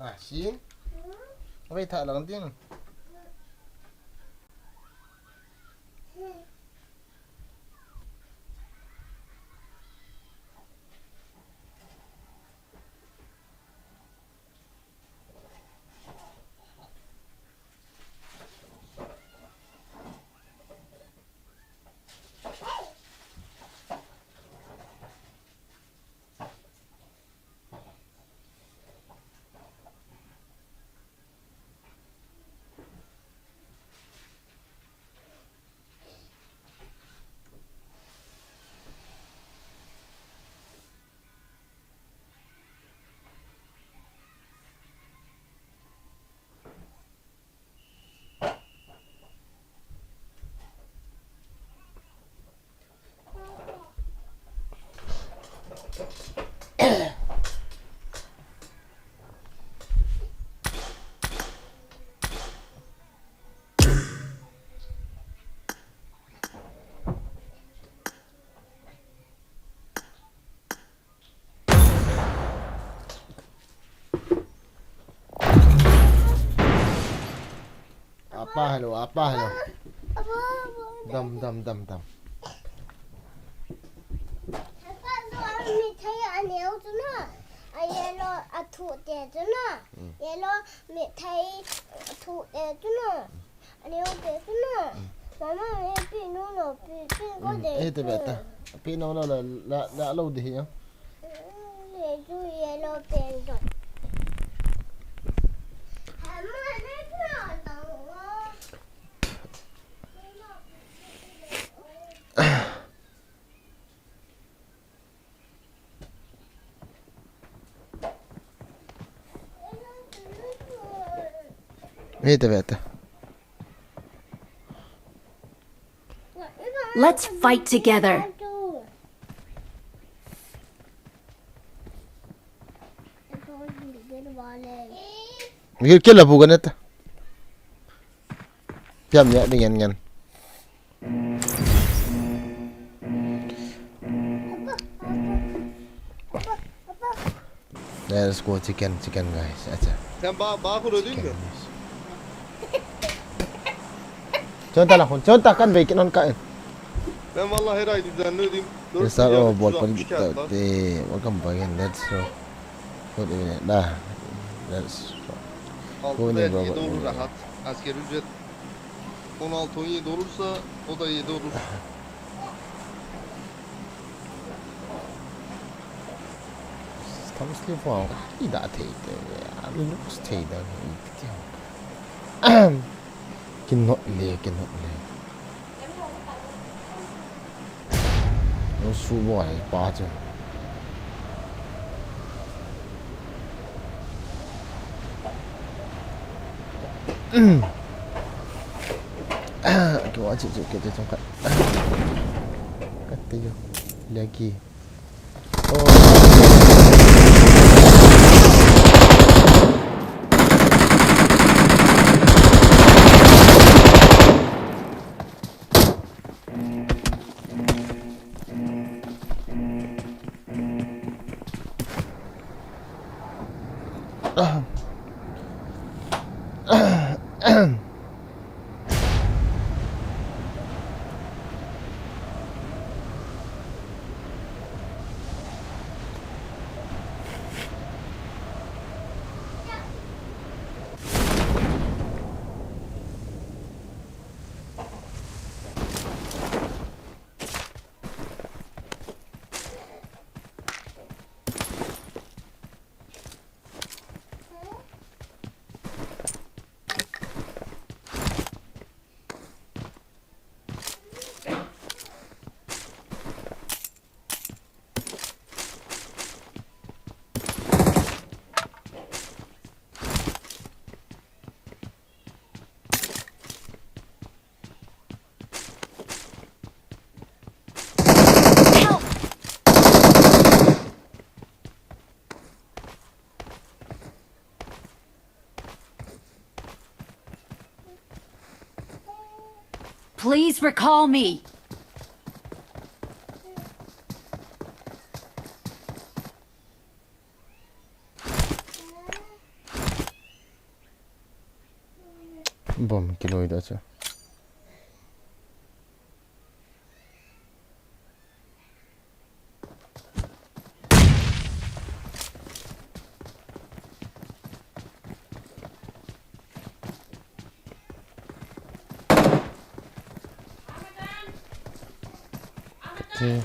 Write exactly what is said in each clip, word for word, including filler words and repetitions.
Ah, sin. Wait, tha lang ding. Apa hello, apa hello. Dam, dam, dam, dam. Mithai a neo chu na, a yellow a thu te chu na, yellow mithai thu te chu na. Ani o pe tu na. Mama, me pi no no, pi, pi ko de. Eh, te beta. Pi no no la, la, la lo de ya. Le tu ye lo pe do. Mama, le tu lo do. Vete, vete. Let's fight together. Gir kila bugan eta. Piam ya dengan ngan. Let's go, chicken, chicken, guys. Acha. Sen ba, ba kuru değil mi? Chonta la khun, chonta kan be kinon ka. Ben vallahi raydı düzenledim. Dört Mesela milyar o üç yüz altmış bol kağıt var. Welcome back again. Let's go. Good evening. Da. Let's go. Altı veya yedi olur rahat. Asgari ücret on altı on yedi olursa o da yedi olur. Tam sleep on. İda teyde. Abi looks teyde. Gidiyor. Kinot le, kinot le. Nó su bo ai pa chu. Ke wa chu chu ke chu ka. Ka te yo. Lagi. Oh. Please recall me. Bomb kiloi da chu. Kati.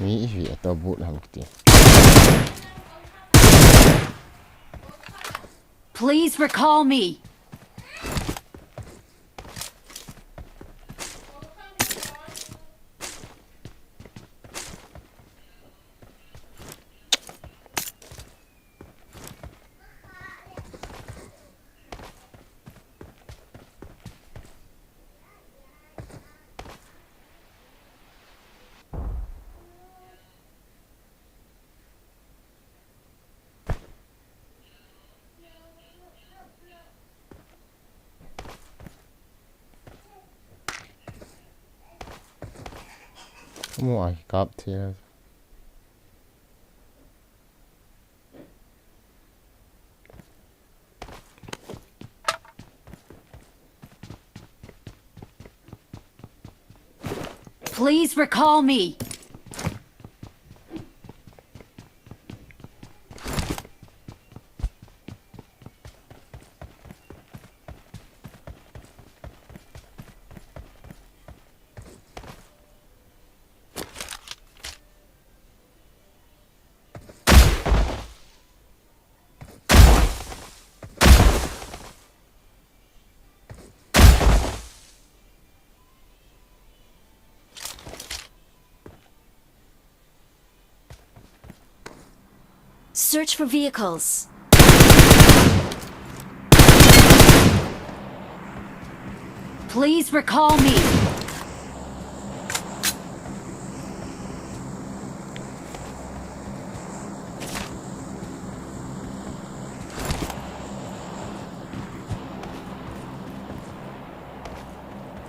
Mi ihi ata but ham kati. Please recall me. Mu ai kap thei. Please recall me. Search for vehicles. Please recall me.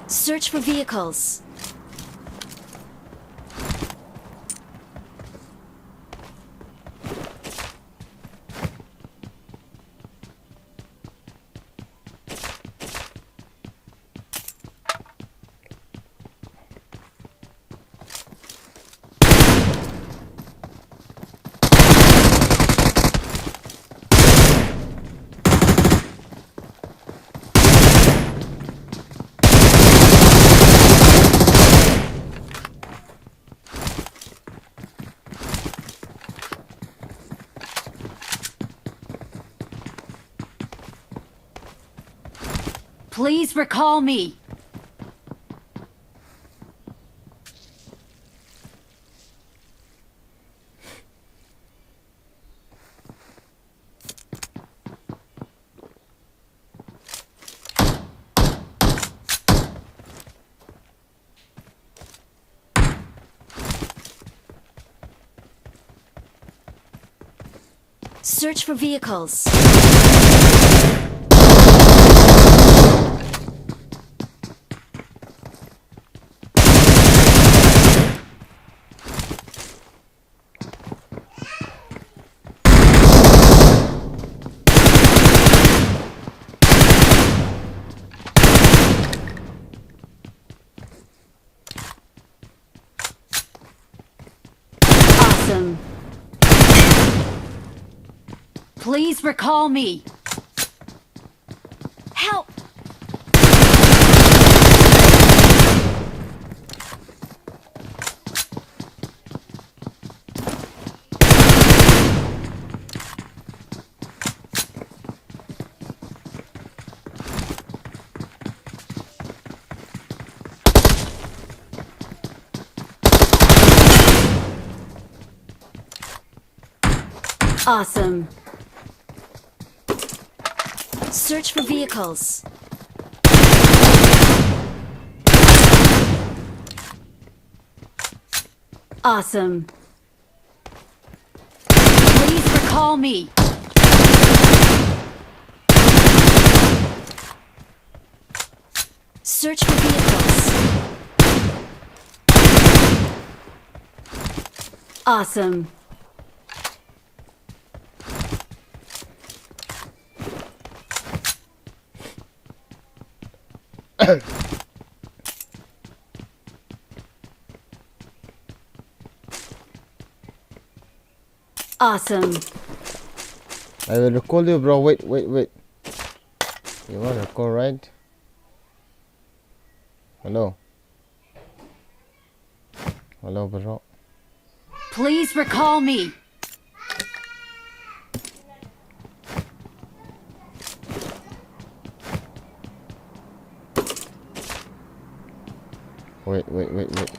Search for vehicles. Please recall me. Search for vehicles. Awesome. Please recall me. Help! Awesome. Search for vehicles. Awesome. Please recall me. Search for vehicles. Awesome. Awesome. I will recall you, bro. Wait, wait, wait. You want recall, right? Hello? Hello, bro. Please recall me. Wait, wait, wait, wait.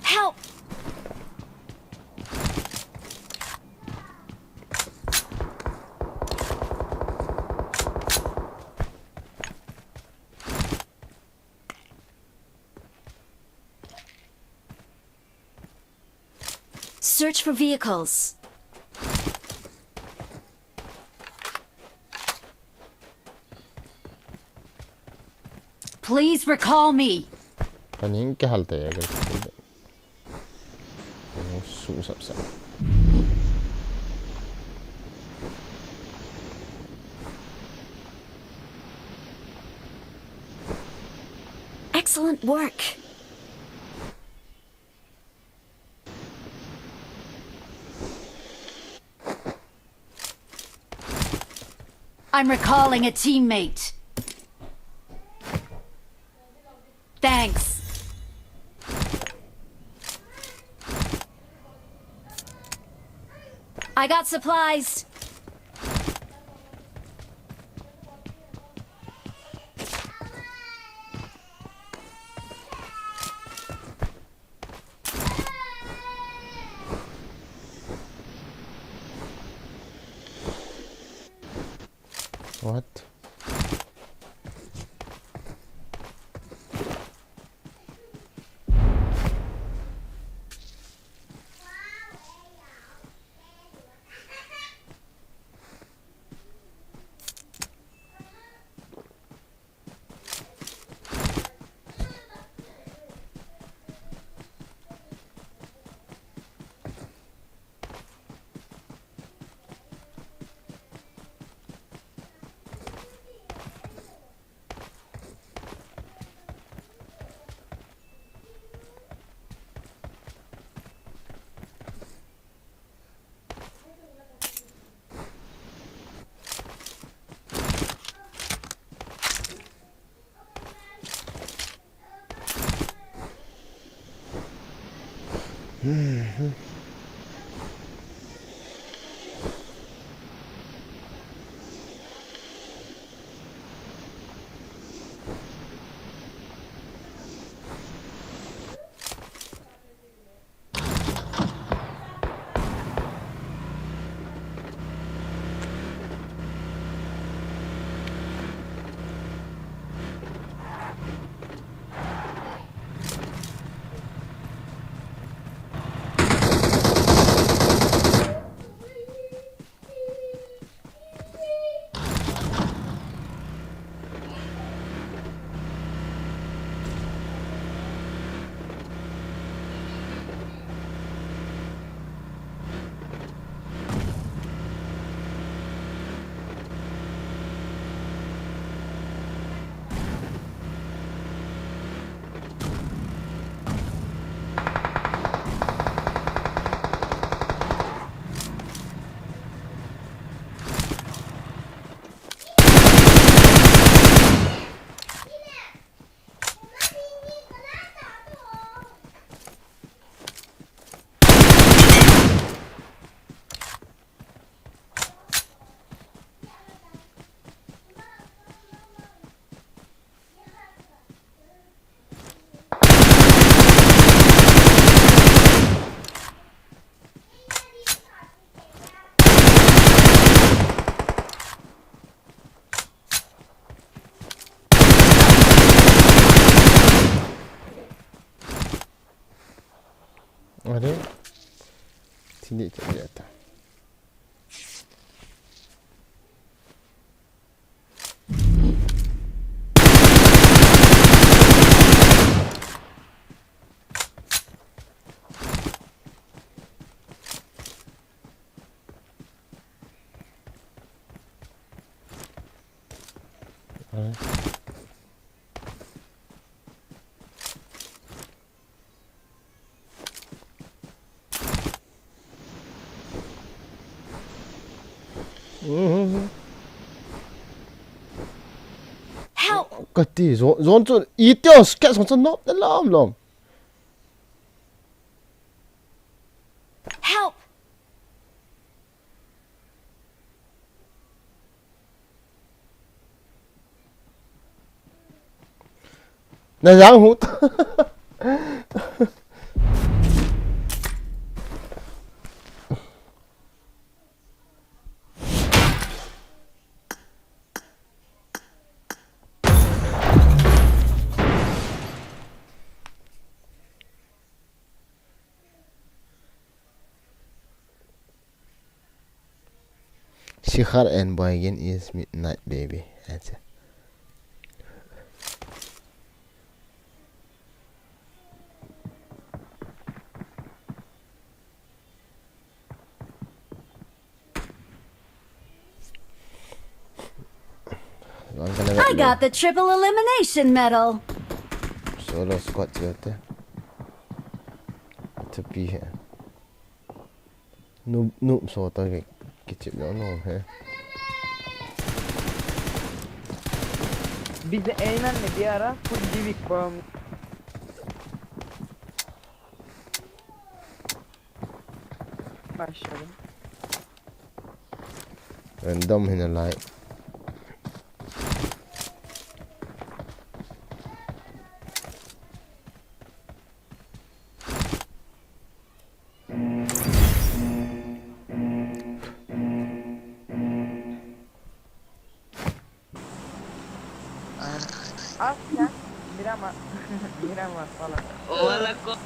Help! Search for vehicles. Please recall me. Kaning ke halte ya, guys. Su sap sap. Excellent work. I'm recalling a teammate. Thanks. I got supplies. What? Are, sini cek dia ta. Mhm. Help! Kati, zone, zone chu, itios, cat zone chu nop, lom, lom. Help! Na jang hu ta. Shikhar and Boygin is midnight, baby. That's it. I got the triple elimination medal. Solo squad chiote. Thupi he. Noob, noob so ta ke kichip lo no he. Bize Eymen mi diara full divi pam. Başladım. Random hina lai. Asia, Miramar, Miramar falan. Wala ko.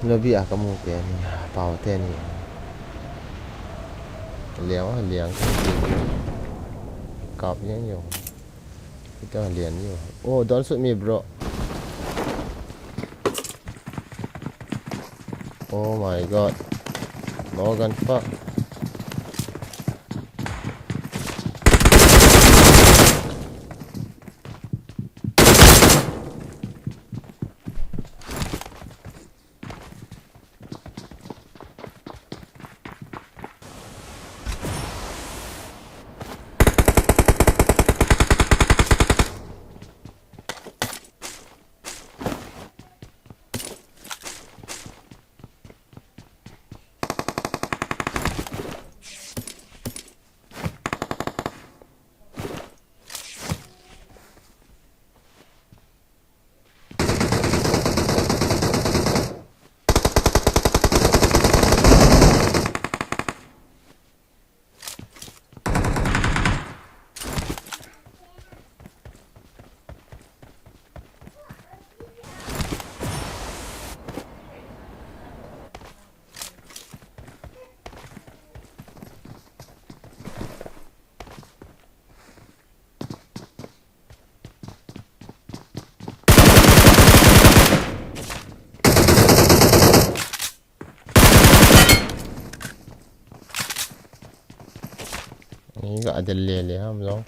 Lobby a kamu teni, pao teni. Liang, liang, kiti. Kap yang yo. Kita lian yo. Oh, don't shoot me, bro. Oh my God. Morgan, fuck. Ni ga adel le le ham jong.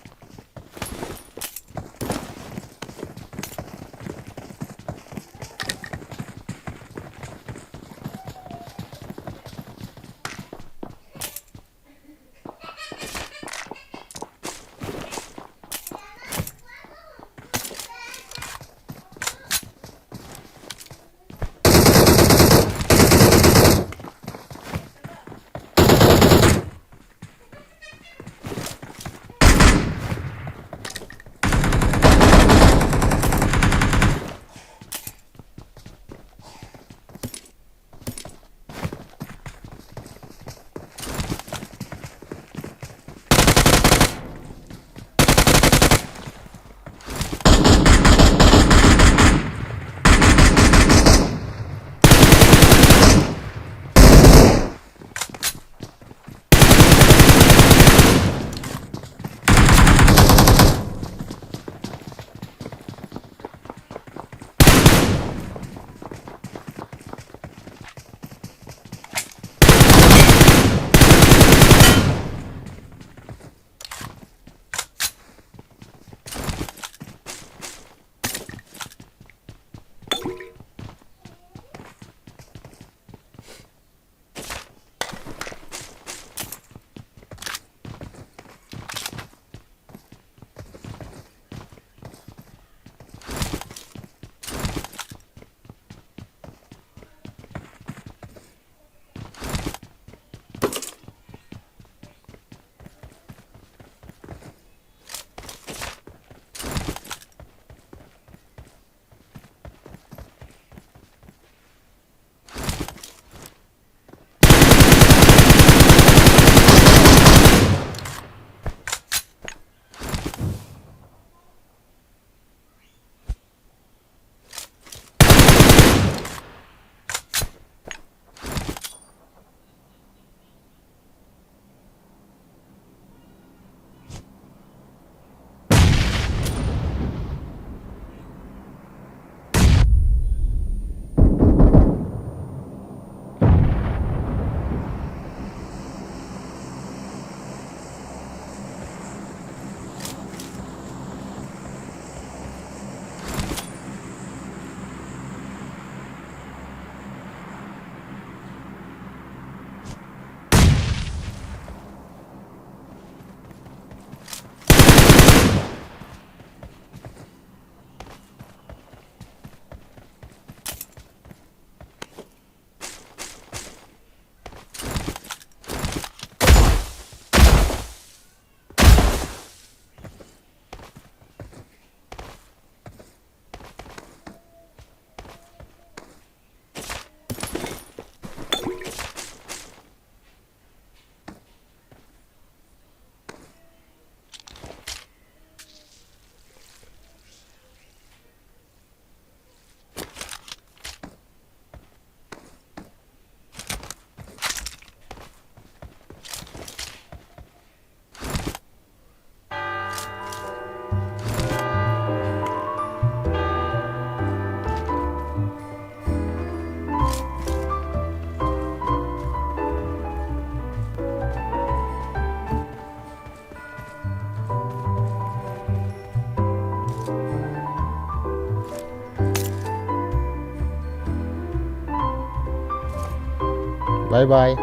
Bye bye.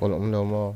Kol um lou mo.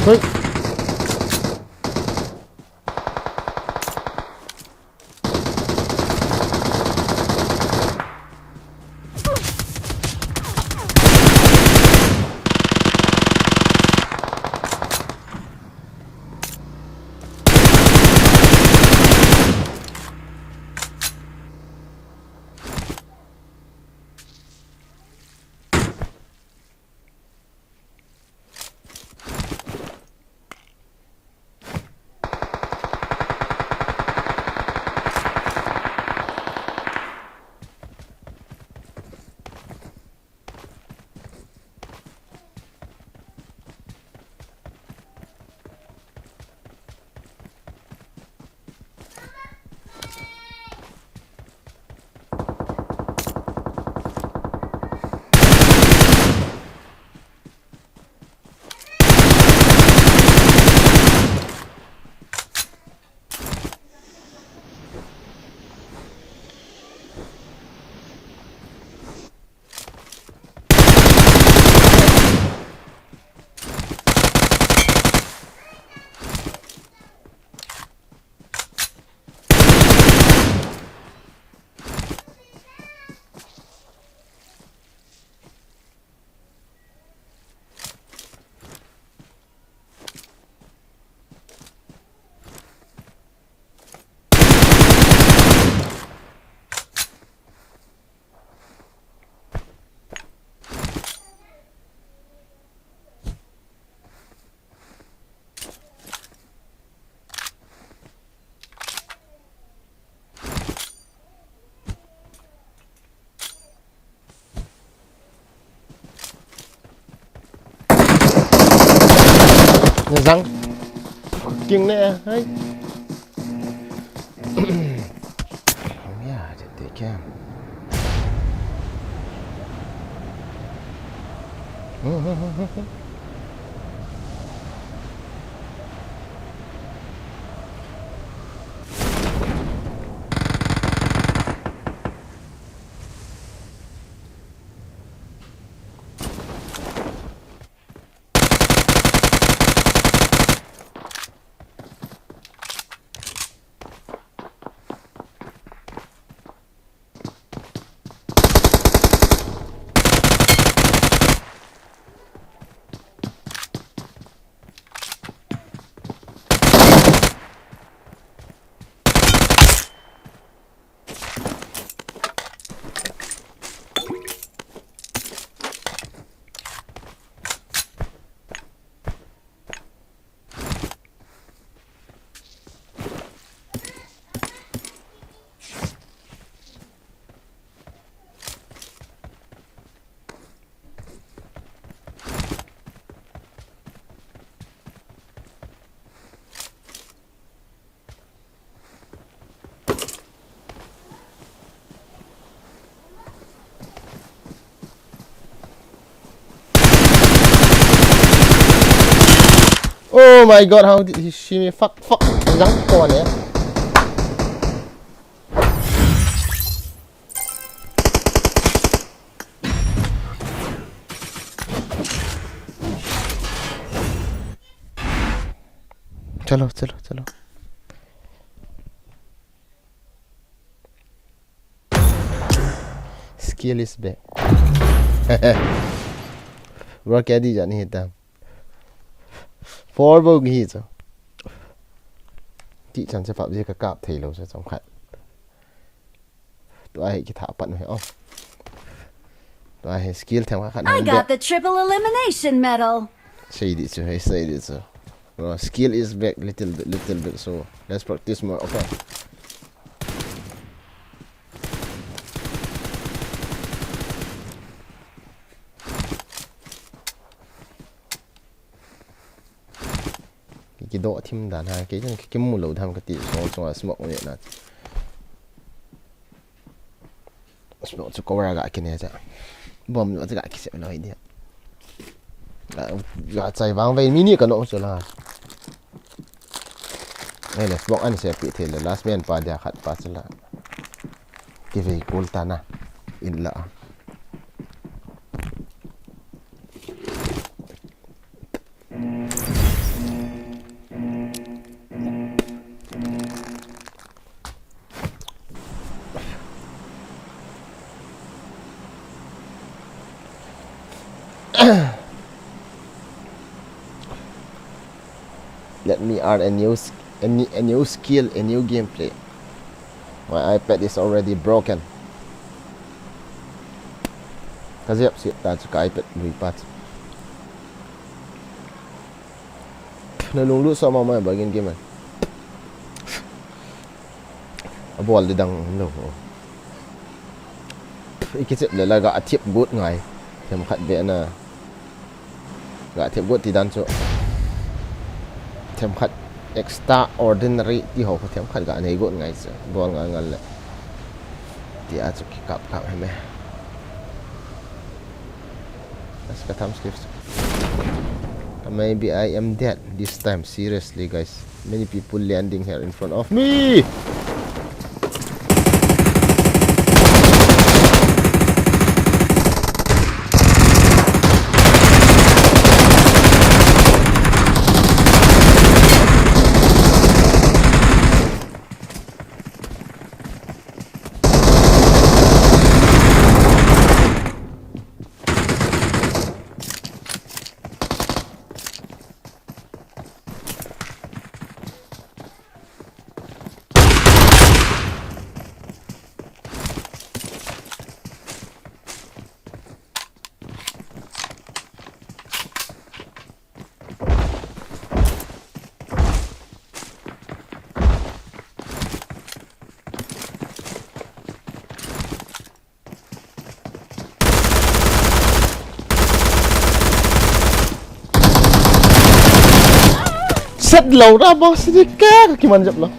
Quick. Zang. King ne, hai. Không nhớ chứ. Cam. Oh my God, how did he see me? Fuck, fuck. Jang ko ne. Chalo, chalo, chalo. Skill is back. Bro, kya di jani hita? Four bou hi chu. Ti chan se pap je ka kap thei lou se chom khat. Tua hi kitha pat mai o. Tua hi skill themkhat khat. I got the triple elimination medal. Sei di chu, hei sei di chu. Bro, skill is back little bit, little bit. So let's practice more, okay? Ki, kidoh thim dan ha, kei chun ki, kimu lou tham kati, song chunga smoke ni na. Smoke chu cover ga kine cha. Bomb lo cha ga kise lou hi dia. Ga, ga chai vang vei mi ni ka no chu la. Ei le smoke an se pi the le last man pa dia khat pa chu la. Kivei kul ta na. In la. Let me add a new s-, a new, a new skill, a new gameplay. My iPad is already broken. Ka jep siet ta chu ka iPad lui pa chu. Na lunglut so ma ma ba gin game. A bol di dang lo. I kichep le la ga a thiep got ngai. Themkhat be na. Ga thiep got ti dan chu. Themkhat extraordinary ti ho themkhat ga nei got ngai chu. Bol ngal ngal le. Ti a chu ki kap kap he me. As ka tham skip. Maybe I am dead this time, seriously, guys. Many people landing here in front of me. Set lou ra boss ni ka, ka kiman jep lou.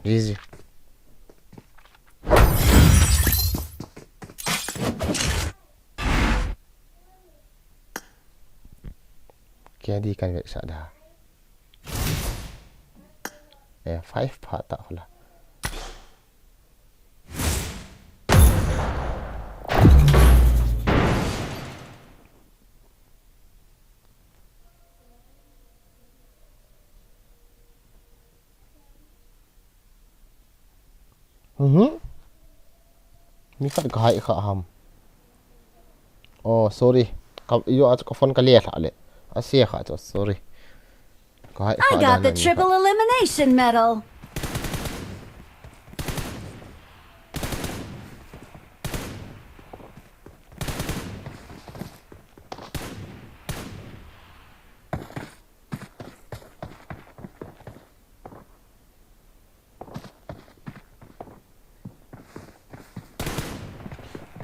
Easy. Kei di kan vetsah da. Eh, five pha ta khula. Mhm. Mi khat ka hai kha ham. Oh, sorry. Ka, yo, a, ka phone ka le thla le. A se kha chu, sorry. Ka hai I kha got dan the nan mi triple kha. Elimination medal.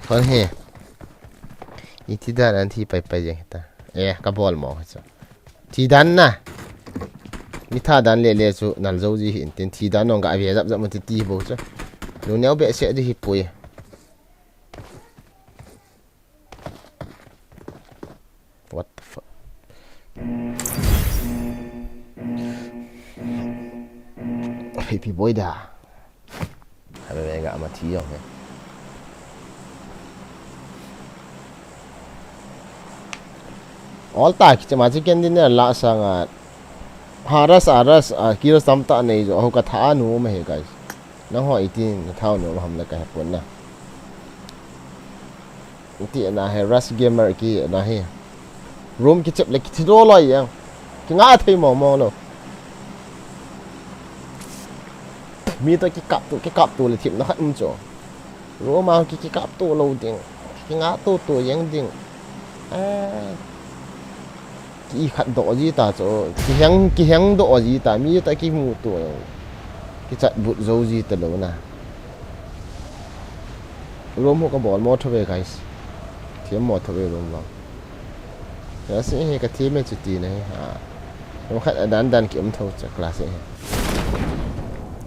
Kon he. Iti dan an thi pai pai jeng ta. Eh, ka bol mo chu. Thi dan na. Mi tha dan le le chu nal zo ji hin tin thi dan nong ga ve zap zap mo ti ti bo chu. Lu neo be se di hi pui. What the fuck? Baby boy da. Habe ga ma thi yong he. All ta ki chama chi ken din la sanga. Haras aras a kilo tam ta nei jo ho ka tha nu ma he guys. Nang ho itin na thau nu ham la ka he pon na. Ti na he Rust Gamer ki na he. Room ki chep le ki thi do lo yang. Ki nga thei mo mo lo. Mi to ki kap tu, ki kap tu le thim na khat um cho. Room a ki, ki kap tu lo ding. Ki nga tu tu yang ding. Eh. Ki khat do ji ta cho. Ki heng, ki heng do ji ta. Mi ta ki mu tu. Ki chat but zo ji ta lo na. Room ho ka bol mo tho ve, guys. Thiam mo tho ve room vang. Classic hi ka thiam e chu ti na hi. Ha. Room khat a dan dan ki um tho cha classic hi.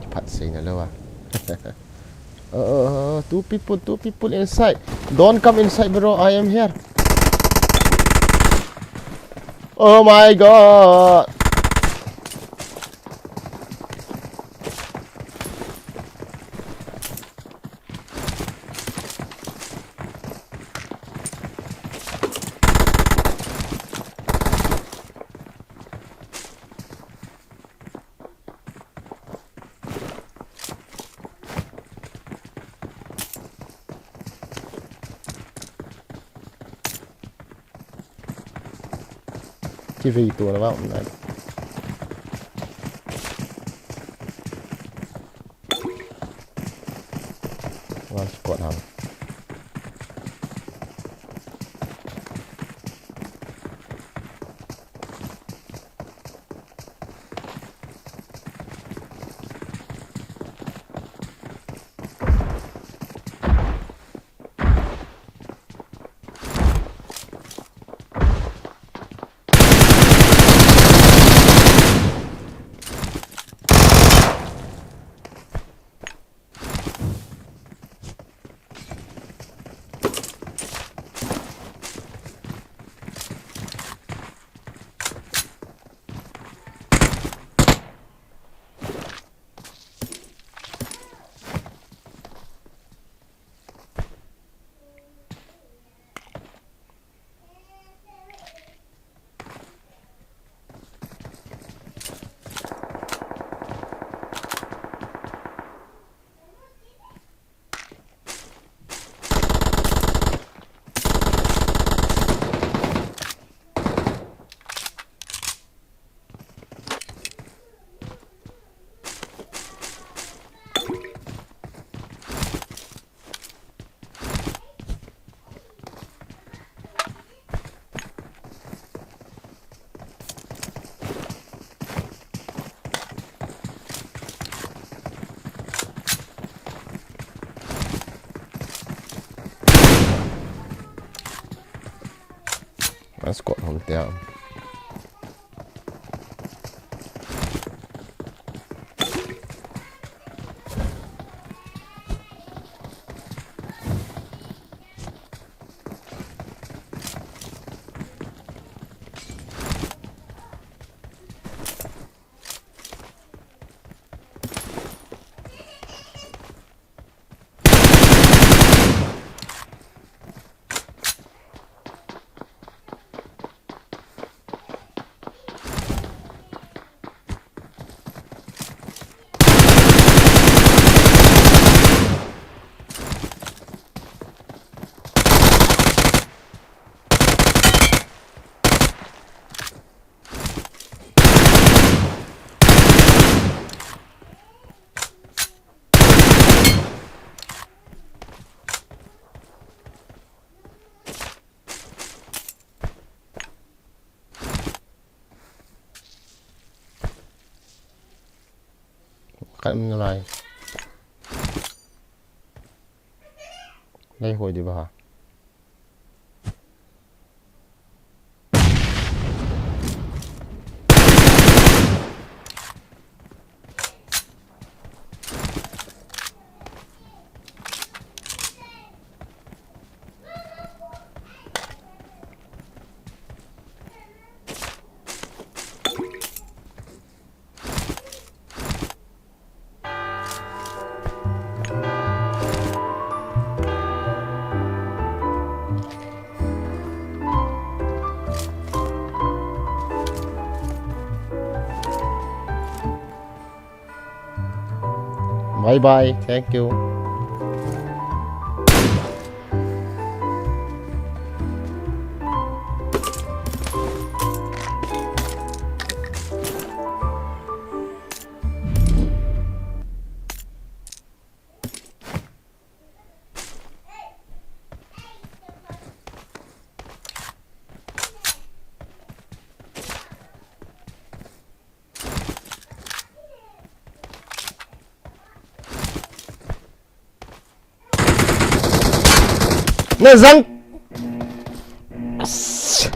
Ki phat sei na lo a. Uh, uh, uh, two people, two people inside. Don't come inside, bro. I am here. Oh my God. Ki vei tu na ba um na. One squad ham. Squad hung tia. Kan lai. Lai hoi di ba ha. Bye bye. Thank you. Na zang. As.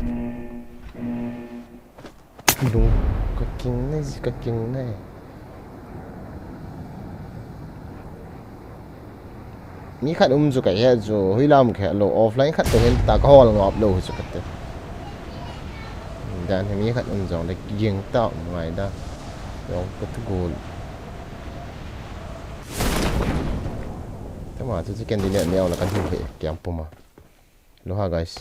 Lung ka king ne, ka king ne. Mi khat um chu ka he chu, hoilam ka he lou, offline khat to hin ta ka hol ngop lou chu ka te. Dan hi mi khat um jong le ging ta um ngai da. Jong ka tu gol. Tama chu chicken dinner neo la ka du he, kiam puma. Lo ha, guys.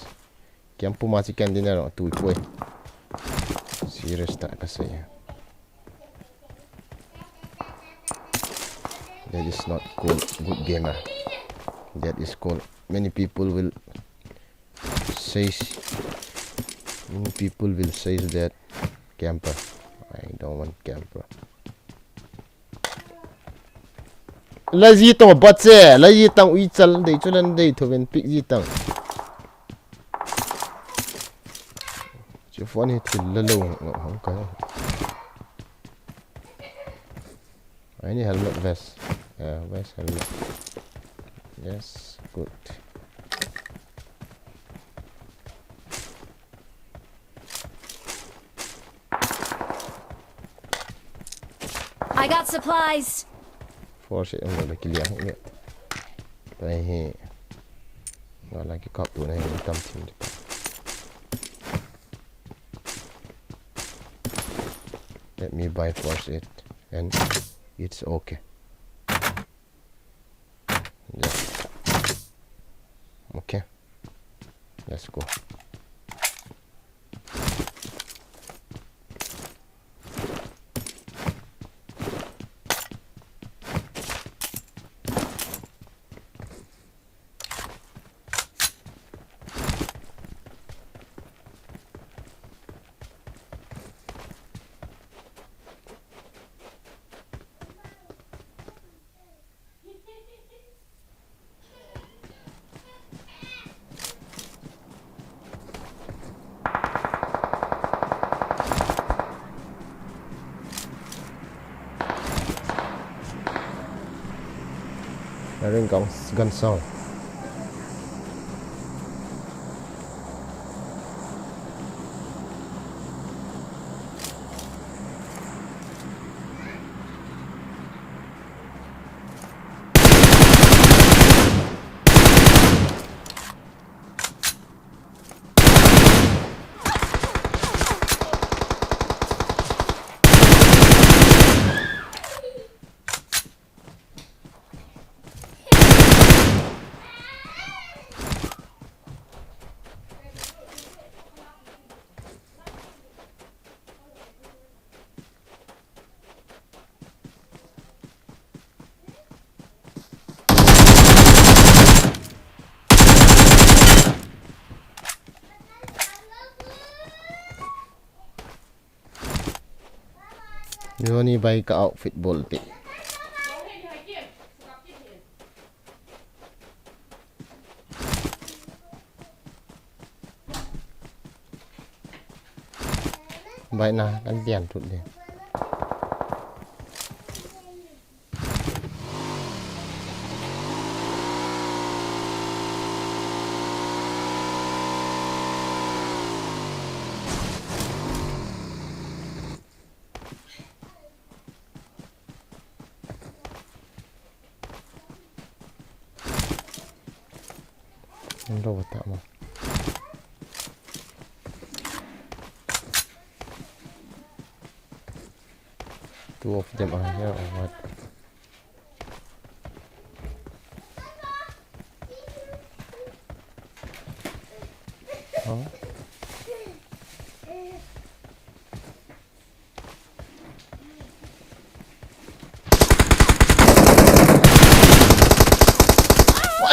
Kiam puma chicken dinner lo tu pui. Serious ta ka sei. That is not cool, good gamer. That is cool. Many people will say, many people will say that camper. I don't want camper. La ji tong bat che, la ji tang ui chal dei chu lan dei thu ven pick ji tang. Chu phone hi thil la lo hang kai. I need helmet vest. Yeah, vest helmet. Yes, good. I got supplies. Force it, um, like, yeah, yeah. Tua hi. Nga la ki kap tu na hi tam thim di pa. Let me buy force it and it's okay. Yes. Okay. Let's go. Hearing guns, gun sound. Johnny bai ka outfit bol te. Bai na, kan dian tut de. An lo ta ma. Two of them are here or what? Huh?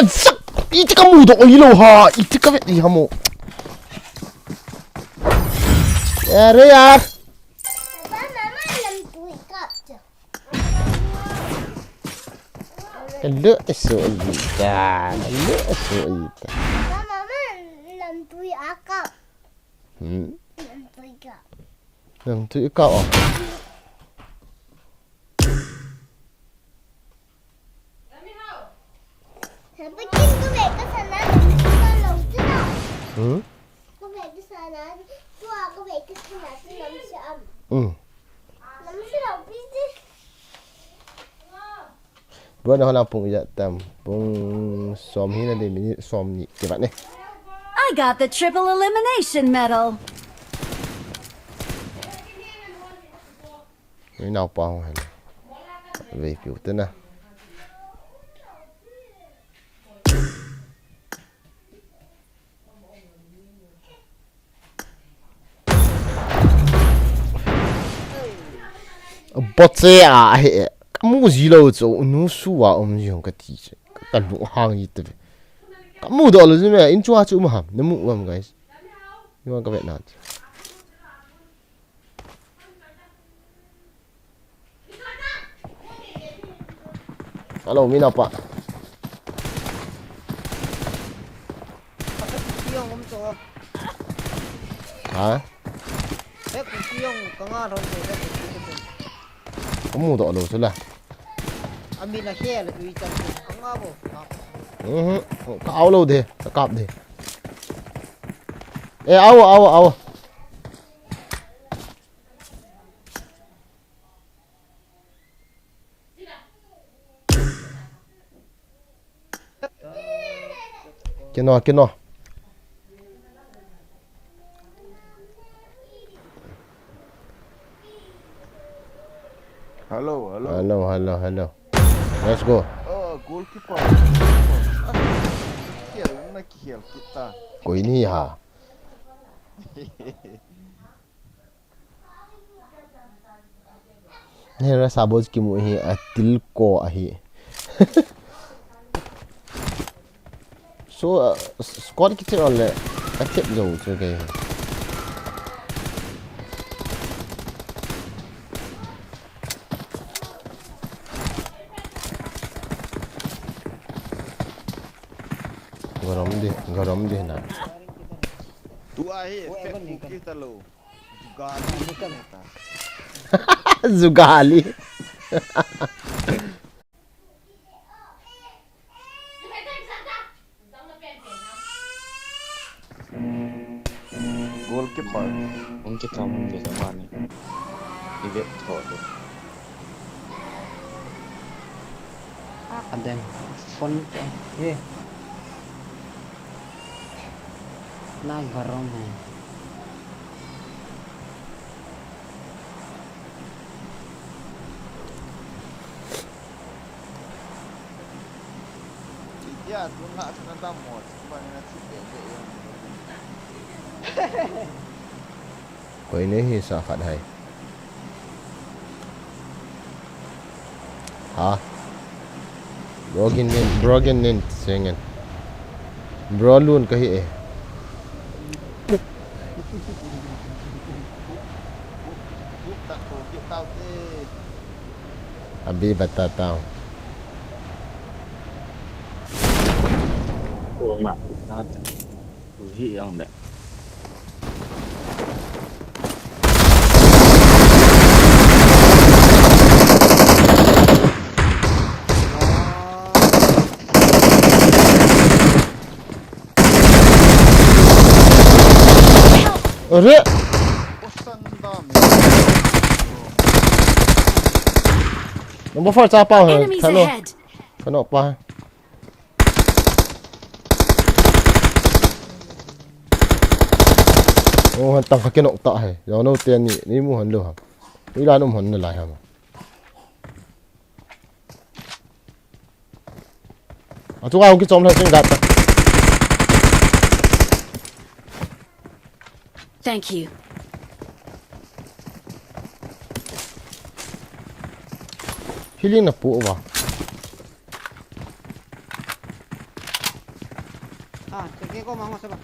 Sak! Iti ka mudoh ilo ha! Iti ka vet i hamo. Yare yar. Hello, so ita. Hello, so ita. Mama, lamtui akap. Hmm. Lamtui kap. Lamtui kap ah. Sabi kin ko be ka sana lamtui ka lamtui na. Hmm? Ko be ka sana, ko be ka sana lamtui am. Hmm. Lamtui lamtui. Bro, na hona pung ijat tam. Pung som hina de minute som ni. Kibat ne. I got the triple elimination medal. Ni nau pa hong hen. Vei piu te na. Botse a he. Kamu ji lo chu nu su a um ji hong ka ti che. Ka lu hang ji te. Kamu do lo ji me in chu a chu um ham. Na mu um guys. Ni wa ka vet na. Hello, mi napa. Ha? Kamu do lo sula. Ami la hel ui chan kanga bo. Mhm. Ka au lo de, ka kap de. Eh, au, au, au. Kino, kino. Hello, hello. Hello, hello, hello. Let's go. Oh, goalkeeper. Goalkeeper. Ah, kikhel, na kikhel kita. Koi ni ha. Hera sabos kimu hi a til ko ahi. So, uh, s-, squad kiche ole a tep jo chu ke. Garam de, garam de na. Tu ahi, fake cookie ta lo. Jugali. Jugali. Goalkeeper. Hung kitho mun gei mani. I vet tho de. Adem. Phone pe. Ye. Na garam hai. Itia tun la sana dam mo, bang na chi de de yang. Koi ne hi sa khat hai. Ha. Broken nin, broken nin, sengen. Bro lun kahi e. अभी बताता हूँ। Ko ma ta ta. Ko hi ang da. अरे, Osan dami. number four chapa hai. Enemies Hello. Ahead! Kano pa. Oh, han tang ka kinok ta hai. Yo no te ni, ni mu han lo ha. Ui la num han na lai ha. A tu ka hung ki chom la sing dat. Thank you. Healing na pu wa. Ah, sige ko, mango sa ba?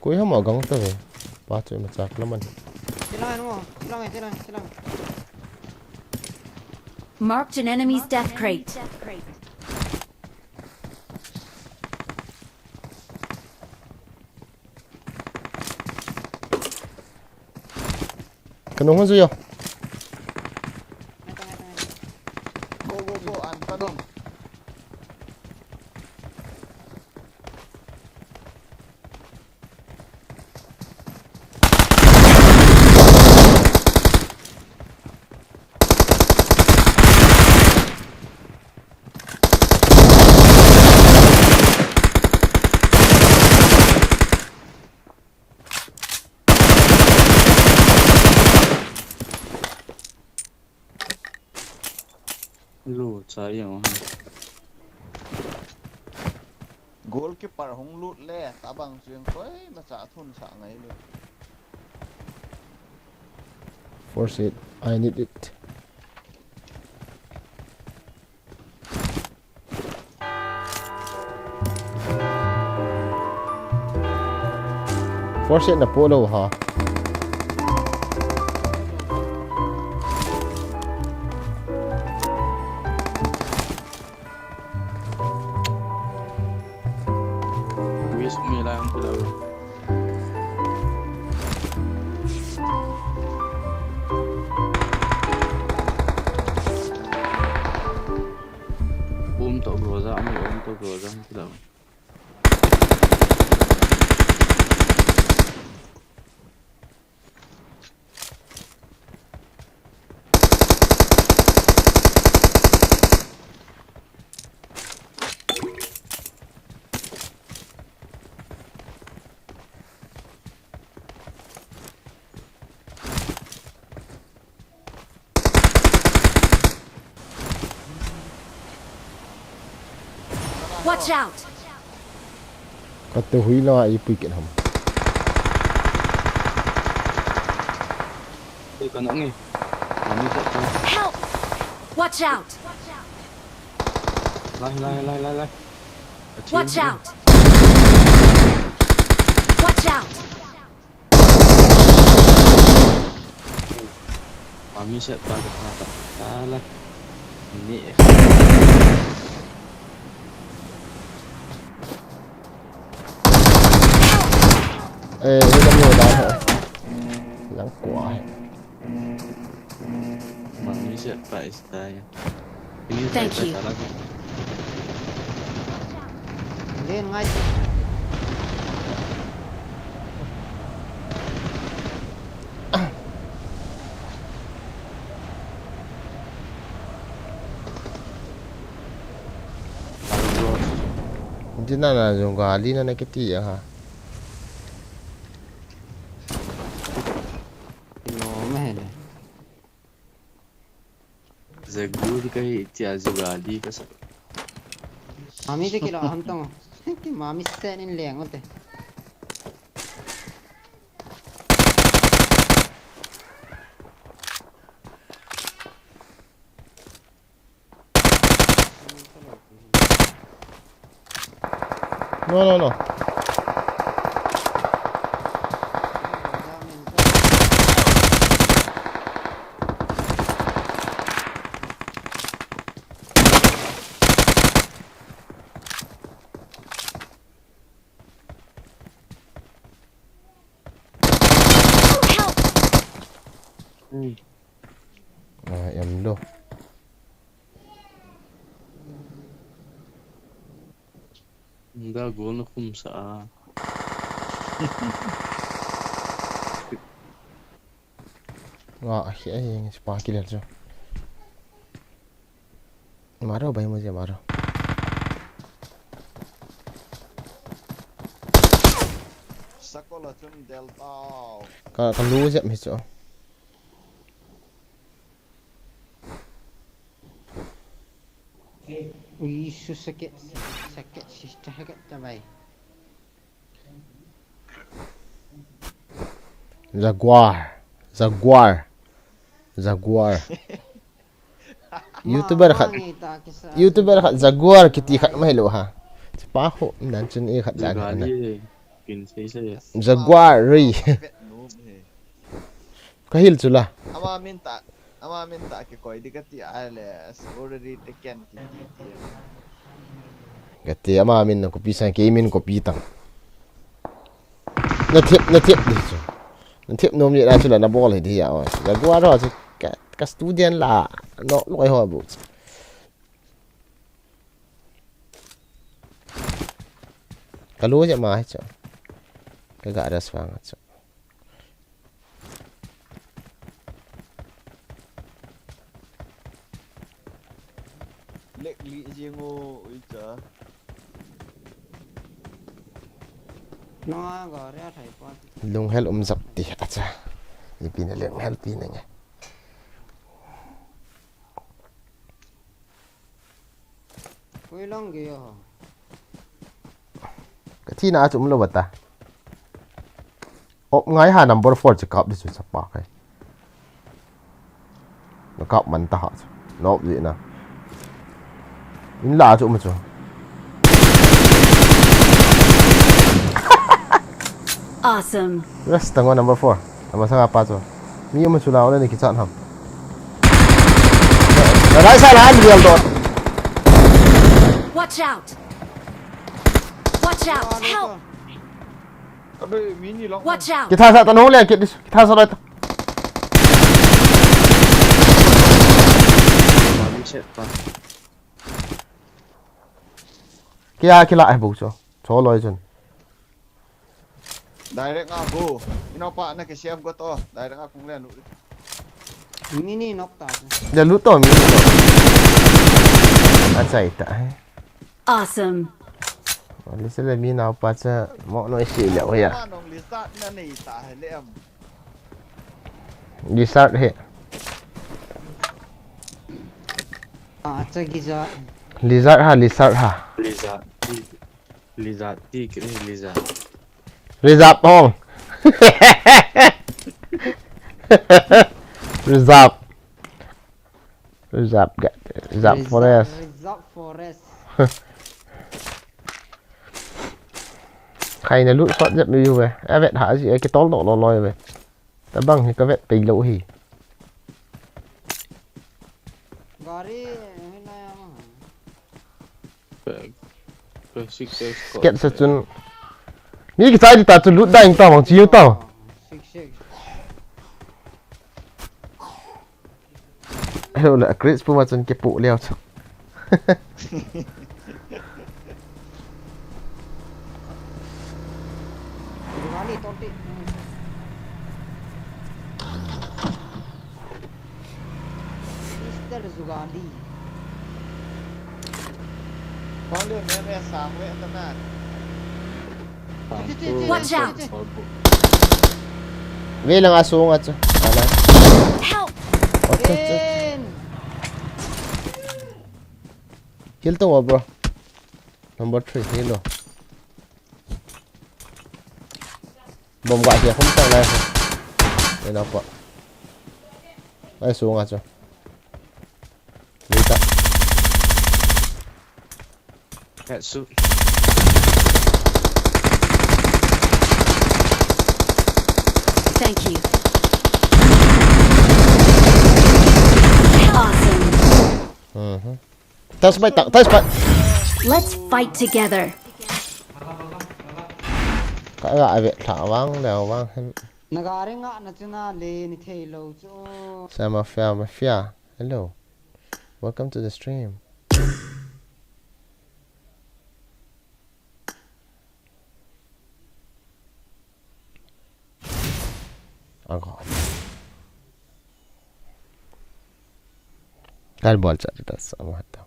Koi ham agang ta ve. Pa chu ma chak la man. Silang ano mo? Silang eh, silang, silang. Marked an enemy's death crate. Ka nung hon zu yo. Ngeta, ngeta, ngeta. Go, go, go, an tanong. Lu cha yang ha. Goalkeeper hung lut le, tabang suyang koi, na cha thun sa ngai lu. Force it. I need it. Force it na po lo ha. Wish me lang pula. Um to groza, um um to groza pula. Watch out! Ka te hui la i pui ken ham. Ui, ka nang eh. Mami sa ta. Help! Watch out! Lai, lai, lai, lai, lai. Watch out! Watch out! Mami sa ta ta ta ta la. Ni. Eh, hita mo da ho. Lang kwa. Mami sa ta is ta ya. Thank you. Len ngai. Hindi na na yung gali na nakiti ha. Lo me hele. Zagur ka hi tia zugadi ka sa. Mami te kilo ham tong. Ki mami se nin leng ote. No, no, no. Hmm. Ah, em lo. Da gol na khum sa a. Nga, ah, eh, eh, pa kilel chu. Maro, bai mo je maro. Sakola chun del tao. Ka, ka lu jep hi chu. Ui, su sake, sake, sister, sake, ta bai. Jaguar. Jaguar. Jaguar. YouTuber khat. YouTuber khat Jaguar kiti khat mai lo ha. Chapa ho nan chun e khat dan na. Jaguar rui. Ka hil chu la. Ama min ta, ama min ta kikoi di kati a le, already taken kiti ti. Kati ama min na copy sang, kei min copy tang. Na thep, na thep di chu. Na thep nom ni la chu la na bol hi di ya. Jaguar ho chu ka, ka student la. No, loi ho bu. Ka lu je ma hi chu. Ka ga ras vang chu. Lek li jing o, ui cha. Nanga ga ria thai pa. Lunghel um jap ti acha. Ipi na lunghel pi na nge. Koi lang ge ho. Ka thina chu um lo bata. Op ngai ha number four chu kap di chu chapa kai. Na kap man ta ha chu. Nop di na. In la chu um chu. Awesome. Rest tang number four. Number sanga pa chu. Mi um chu la ole ni kichat ham. Na right side han real dot. Watch out. Watch out. Help. Abe, mini long. Watch out. Kita sa tanong le, kita, kita sa ta. Mami set pa. Kya kila ai bu cho. Cho loi chun. Direct nga go. Ino pa na ke chef go to. Direct nga kung le nu. Mini nok ta. Dia lu to mini to. Achai ta. Awesome. Lisa le mi nao pa cha mo no si le o ya. Ma nong Lisa na nei ta he le am. Lisa he. Ah, cha giza. Lizard ha, lizard ha. Lizard. Lizard, ti kiri lizard. Reserve hong. Reserve. Reserve ga, reserve forest. Reserve forest. Khai na lut sot jep mi ve. Avet ha ji, kitol doh lo loi ve. Tabang hi ka vet pei lo hi. Gari, hina ya ma. Ka, ka six X ko. Ket sa chun. Ni kichai di ta chu lut da ing ta mang chiu ta. Six X. Hello, la crates puma chun kipu leo chu. Zugani, tonti. Mister Zugani. Kong le me me sang ve ta na. Watch out! Ve lang a sunga chu. Ala. Help! Acha, acha, acha. Heal to, bro. Number three, heal lo. Bom ga hia khum tang lai. Ena pa. Ai sunga chu. Lita. Headshot. Thank you. Awesome. Mhm. Tas bai tak, tas bai. Let's fight together. Ka ga ave thla vang le vang hen. Nagari nga na chuna le ni thei lo chu. Sa mafia, mafia. Hello. Welcome to the stream. Ago. Kal bol cha ta sa mata.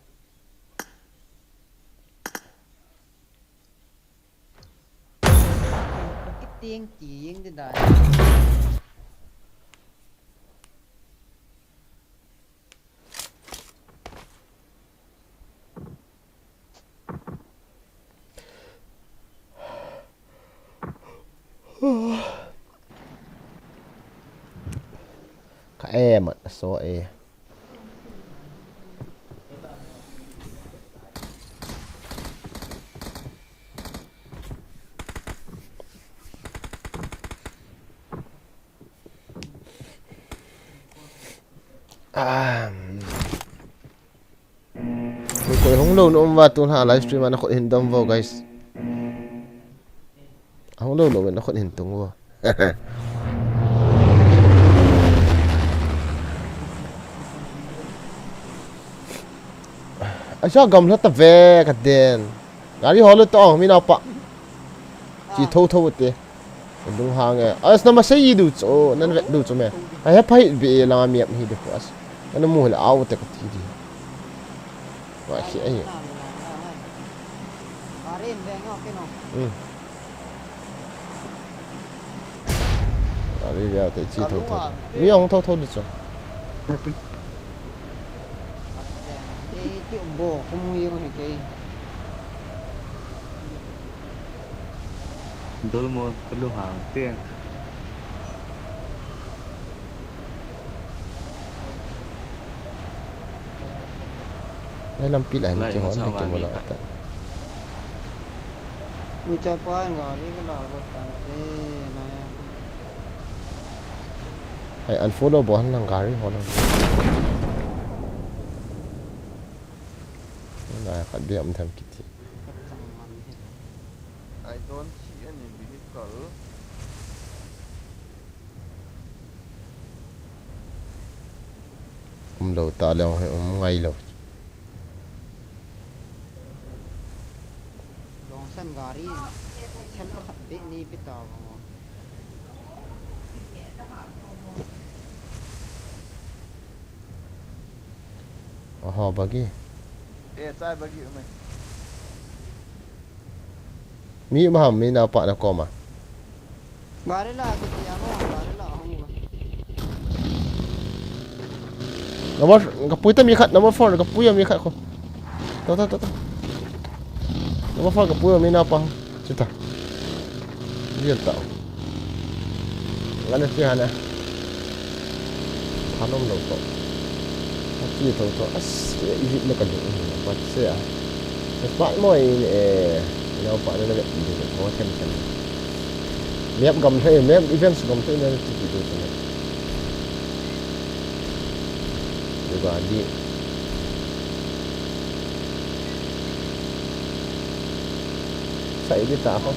Kiting kiting di dai. Ka e mat so e. Ah. Koi hung lou na um va, tun ha live stream a na khut hin dom vo, guys. Hung lou lou na khut hin tung vo. Acha gamla ta ve ka den. Gari holo to mi na pa. Chi tho tho te. Dung hang e. As na ma sei du cho, nan vet du cho me. A he phai be la mi ap hi de ko as. Kana mu la au te ka ti di. Wa khi ai. Hmm. Ari ya te chi tho tho. Mi ong tho tho du cho. Dol mo, kalu hang tiang. Nai lampi lai ni kihon ni kimola ta. Ni cha pa nga ni ka la ko ta te na ya. Ai, unfollow bo han lang gari ho lang. Nai khat bia um tham kiti. I don't see any vehicle. Um lou ta leh, um ngai lou. Longsan gari, sen pa khat beh ni pi ta vang. Oho, bagi. Eh, chai bagi, umai. Mi um ham, mi nao pa na koma. Gari la, kiti amo, gari la, hong ba. Number, kapui ta mi khat, number four, kapui mi khat ko. To, to, to, to. Number four, kapui mi nao pa. Chuta. Dia ta. Ngana ti hana. Thanom lou to. Ati to to. As, ijit le ka ding. Pat se a. Smart mo in, eh, nao pa na na ti ko them them. Map gam thei, map events gam thei na ti ti to na. Di ba, di. Sa idi ta ho.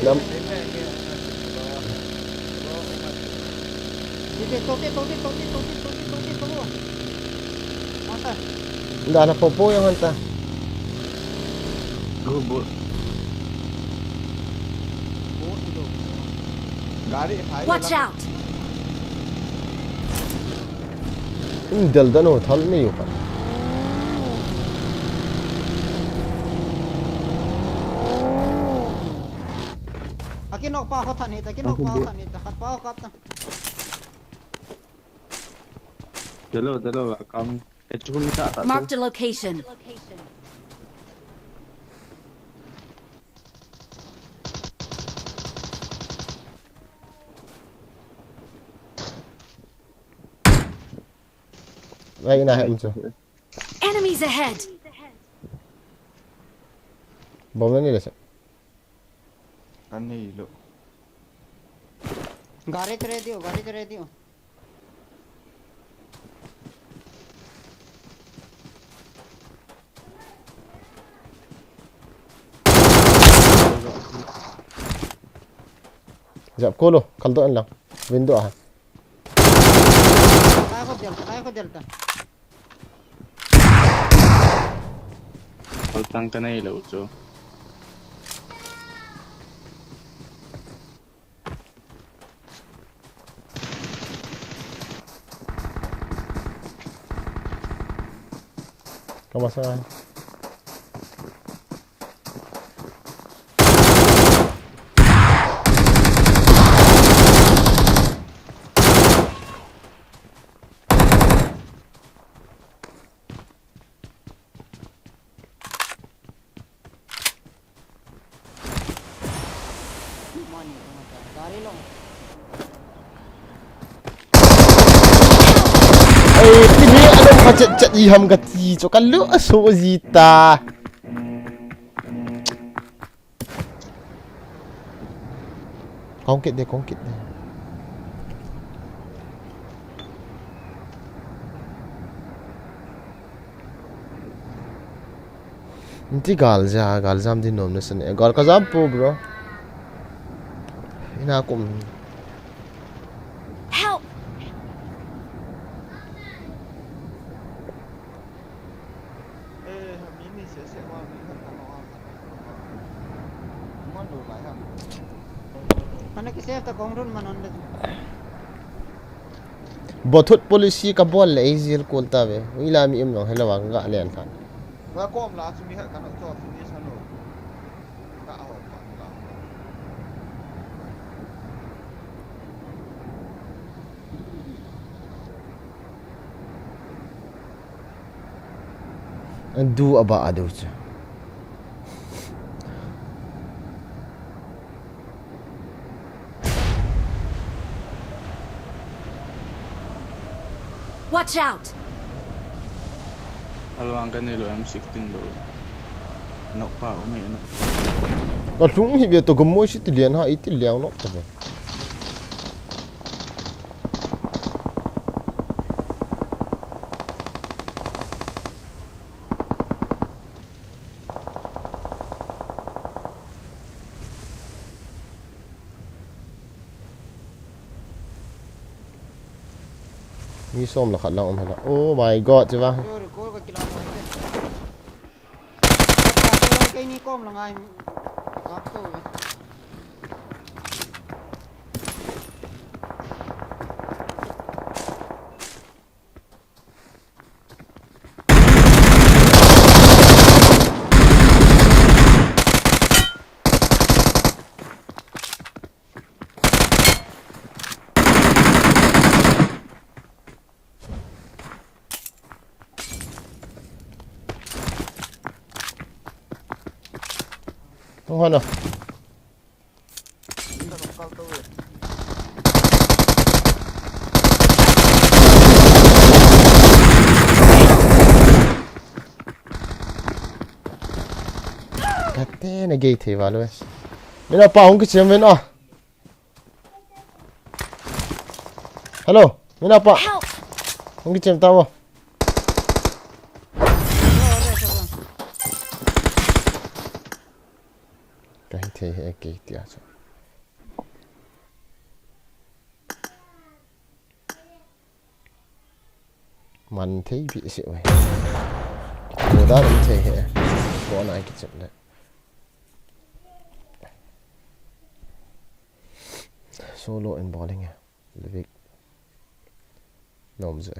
Nam- Dana popo yang hanta. Watch out! Dal dano thal ni yo pa. Akin nok pa ko than hita, akin nok pa ko than hita, khat pa ko kap ta. Dalo, dalo, akam. Kachun ta ta. Marked a location. Ai, ina he um chu. Enemies ahead! Bomb na ni le se. Kan nei lo. Gari te ready ho, gari te ready ho. Jap ko lo, kal do an lang. Window a. Kaya ko delta, kaya ko delta. Kaltang ka na ilo cho. Kamasang. Ai, ti ni a dong kha chet chet i ham ka ti cho ka lu a so ji ta. Kong kit de, kong kit de. Nti gal ja, gal jam din nom na sene. Gal ka jam po, bro. Ina kum. Help! Mana ki save ta kong run manon de. Bothut policy ka bol le easy call ta ve. Ila mi im long hela wang ga len khan. Wa kom la chu mi ha ka no to finish hanu. Ka ho pa la. An du aba adu chu. Watch out! Alwang ka ni lo M sixteen lo. Nok pa umi nok. Ka lung hi be to gamo si ti lian ha i ti liang nok ta be. Mi som la khat lang um hela. Oh my God, chiva. Yo, record ka kila mo hite. Kei ni kom la ngai. Kap to ve. Tung hana. Kate na gei thei valo. Mina pa hung kichem ven a. Hello, mina pa. Help! Hung kichem ta bo. Ka hi thei he kei tia chu. Man thei pi si oi. Ko da lam thei he. Ko na kichem le. Solo in bowling e. Levik. Nom je.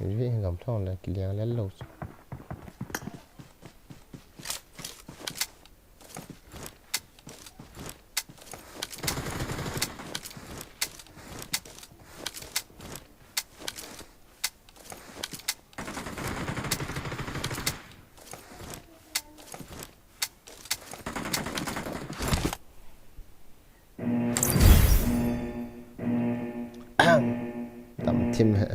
Hi gamthong le kiliang le lo. Tam thim he.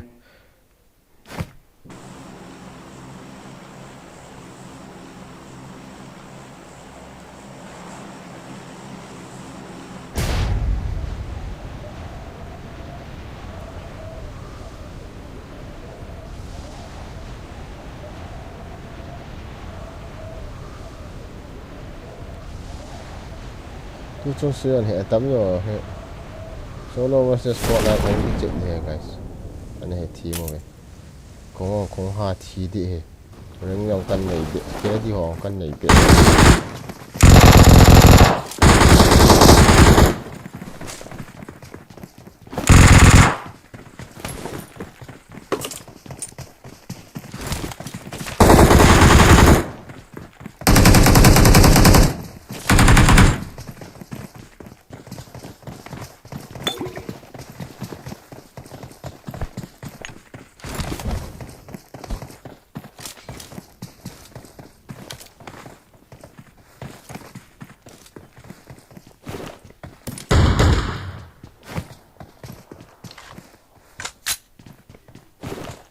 Tu chung sui an he tam jo he. Solo versus squad lai kong kichep ni he, guys. Ani he thi mo ve. Kong kong ha thi di he. Ring jong kan nei di. Ke di ho kan nei di.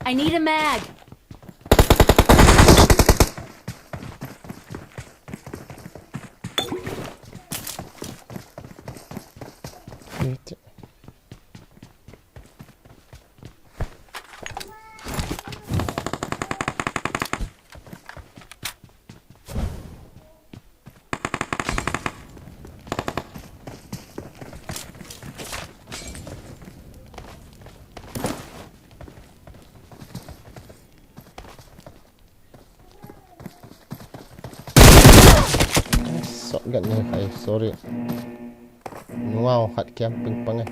I need a mag. Shotgun ni, ai, sorry. Nunga khat camp ping pang e.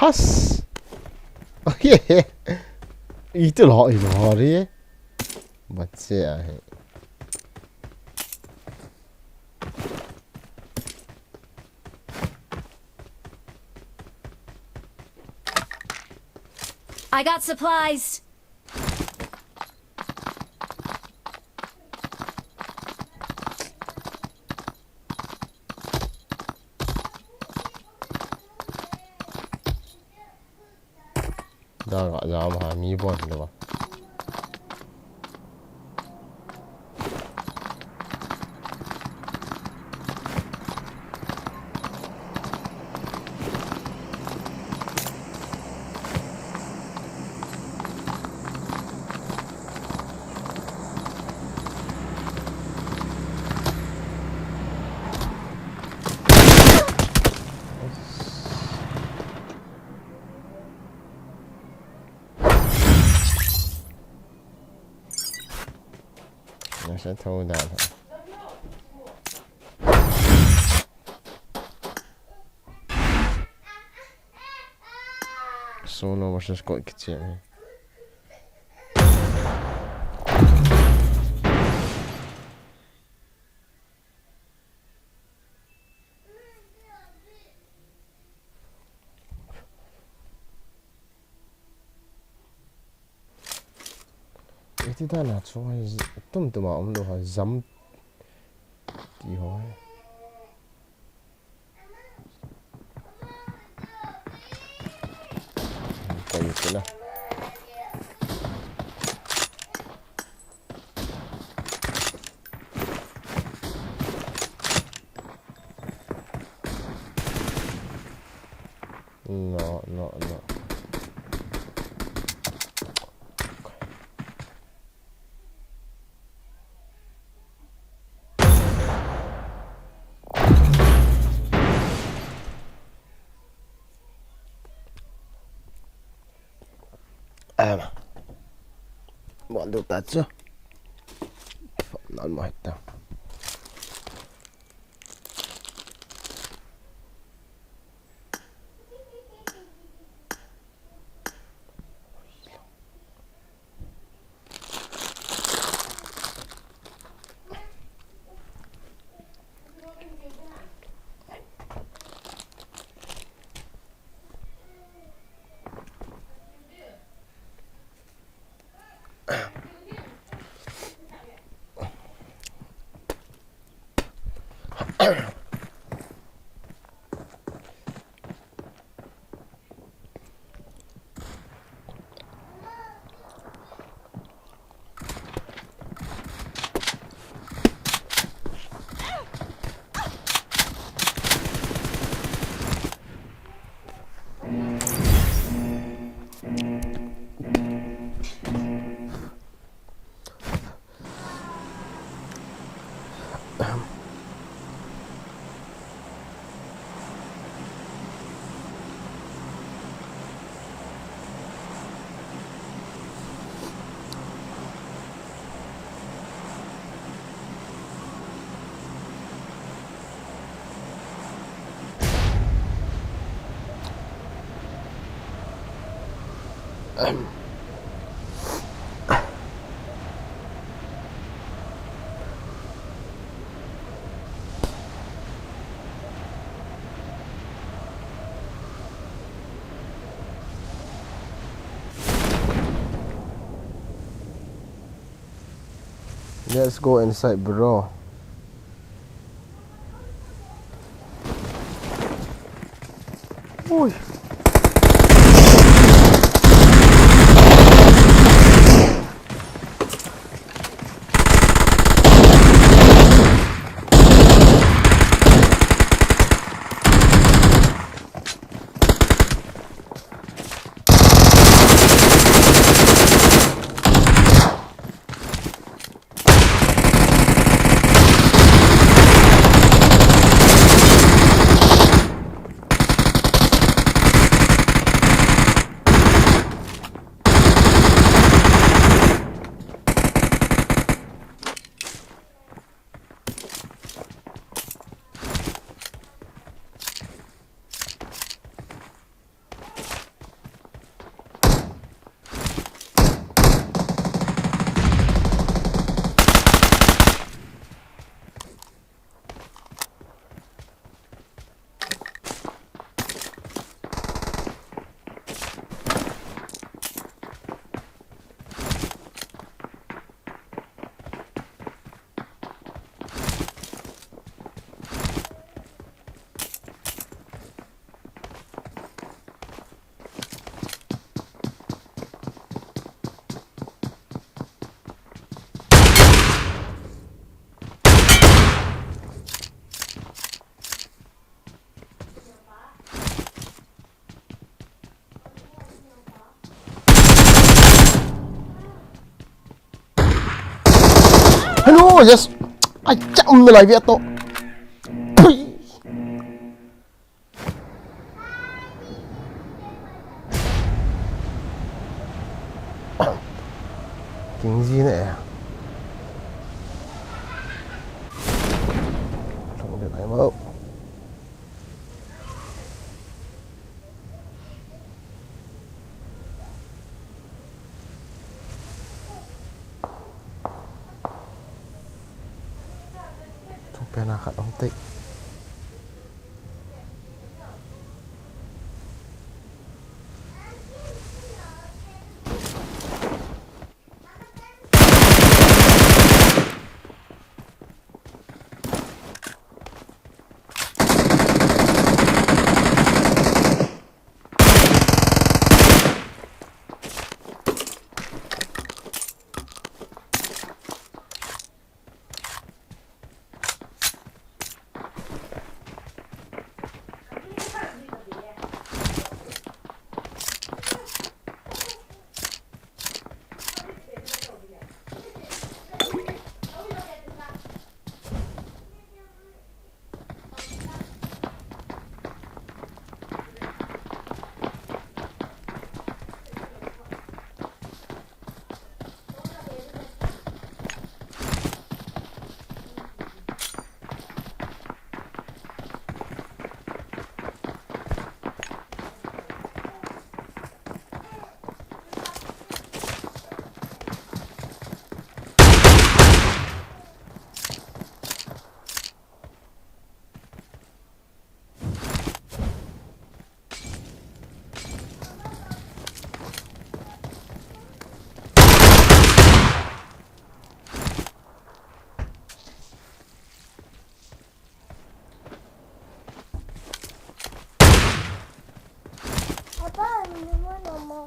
Has. Okay. Itu lo, itu lo ri. Bache ahi. I got supplies. Dang a jam ha mi bon lo ba. Solo versus squad kichia. Iti dan a chu ai z-, tum tum a um lou ha, jam ti ho ai. Koi tina. No, no, no. Em. Buat duk ta chu. Nan mo hita. Let's go inside, bro. Ui. Hello, yes. Ai, cham na lai via to. Pui. King ji ne. Ana khat hong tei. Papa, ini mana, Ma?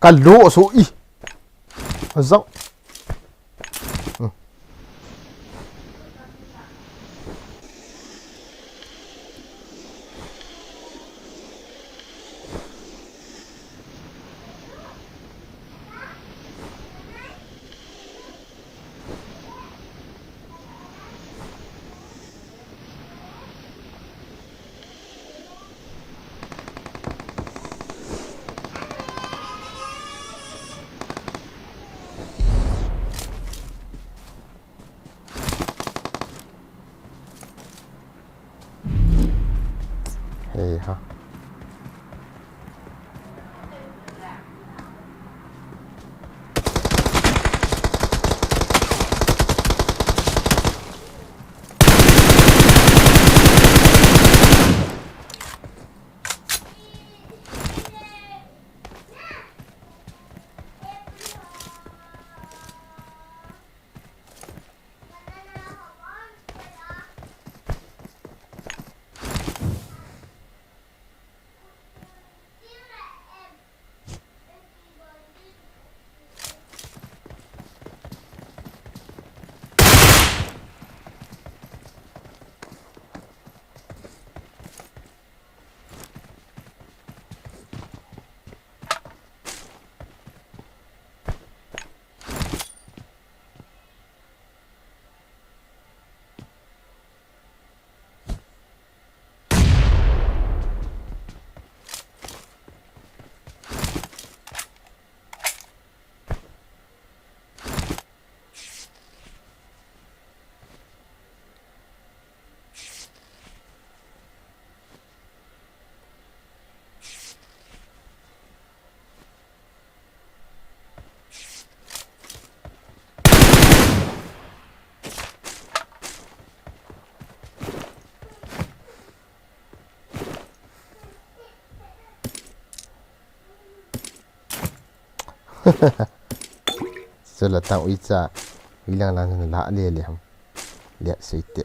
Ka lo so i. Azang. Hmm. Ei ha. Sela tang uicha, uilang lang la le le ham. Le sei te.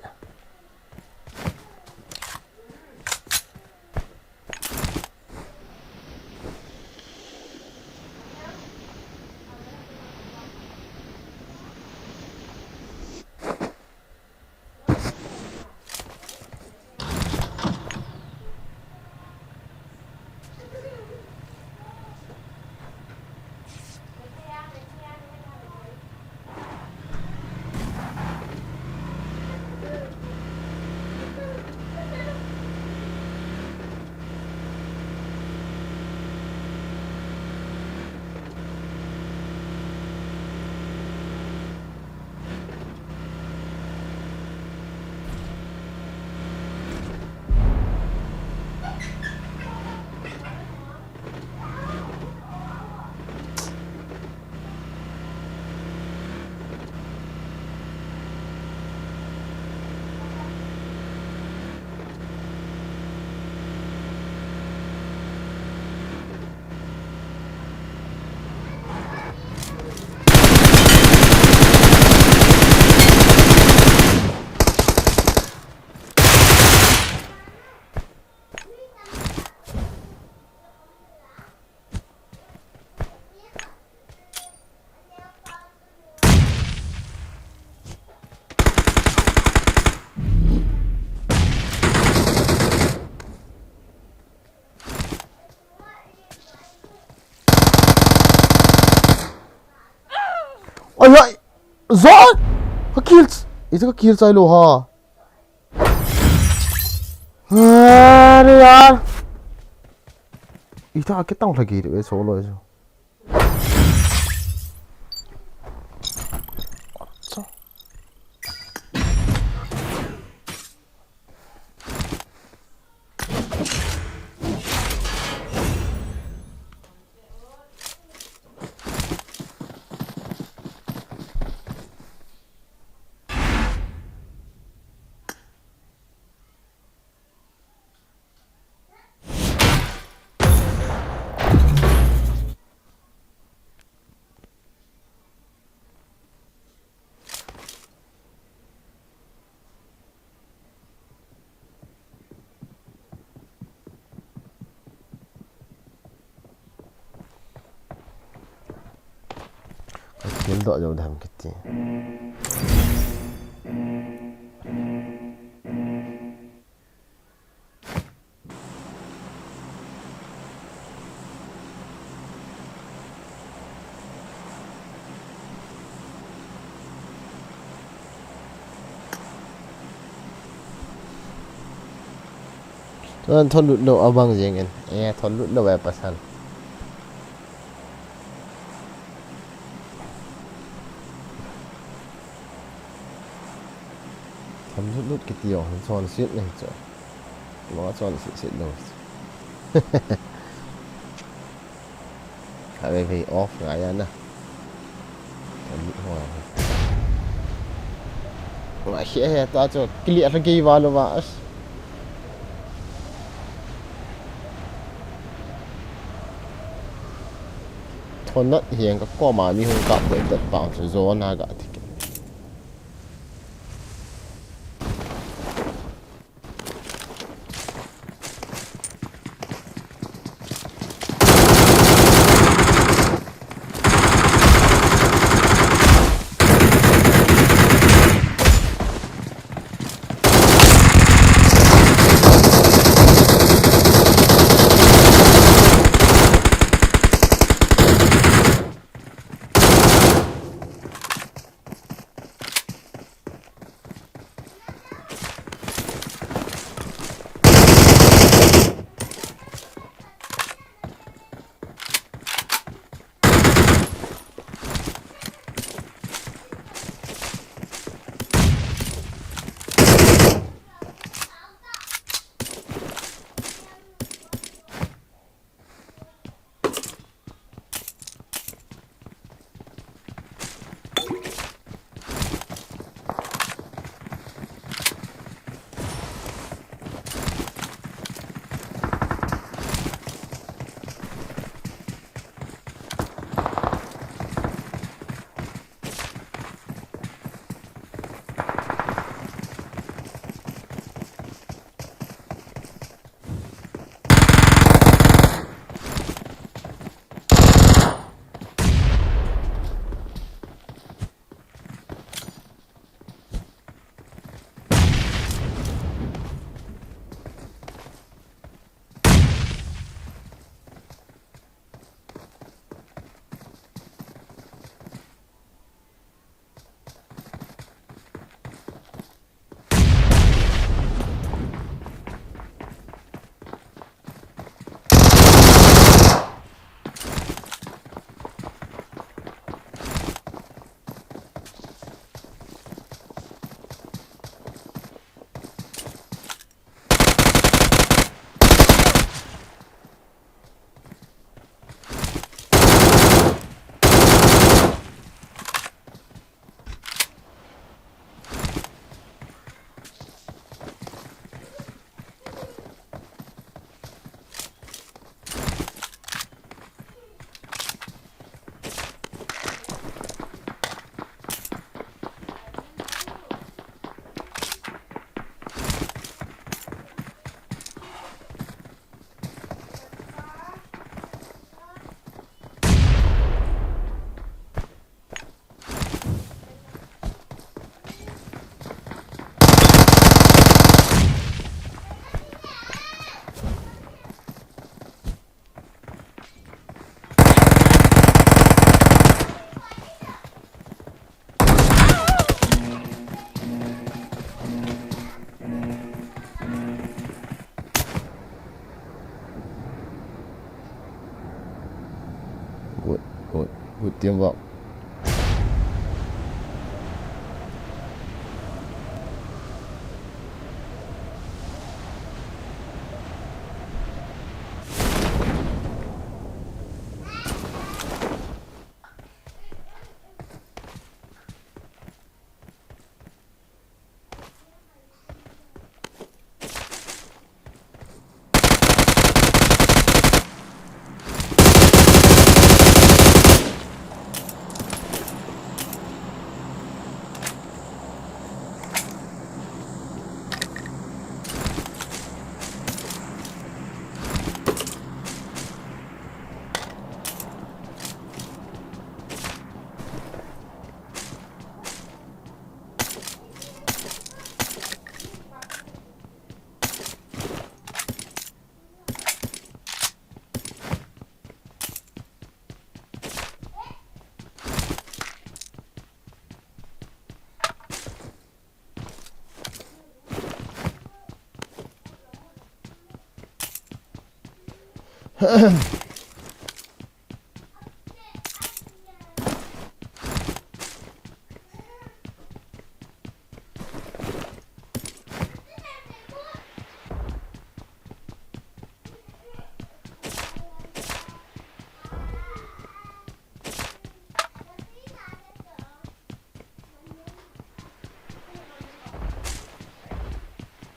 Oi, oi. Zoi! Ka kill. Ita ka kill chai lo ha. Are yaar. Ita ka tang lagi de solo eso. Ka kill doh jou dem kiti. Tuan thon lut lo abang jeng in. Eh, thon lut lo eh pasal. Thon lut lut kiti o, thon sit nei cho. Manga chon sit sit lo. Kha ve ve off ngai ana. Ani ho. Ngai he he ta chu kili a kei va lo va as. Thonat hiang ka koma mi hung kap det det pa chu zona ga ti. Good, good, good teamwork.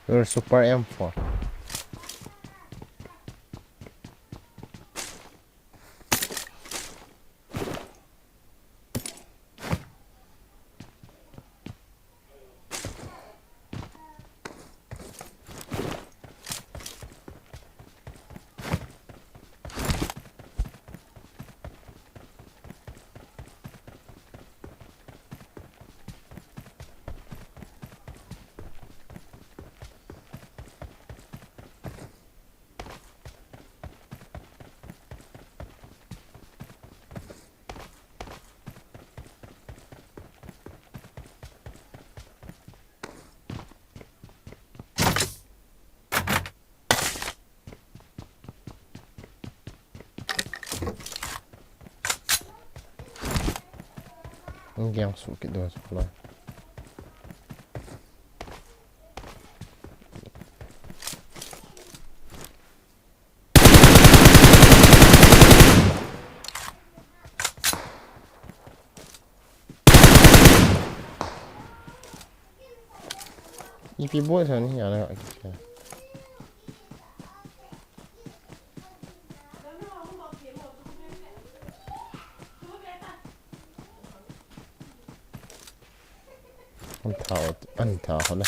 Your super M four. Ang giang su kit do sa kala. Ipi bol sa ni ya na ka kisa. An tha, an tha ho na.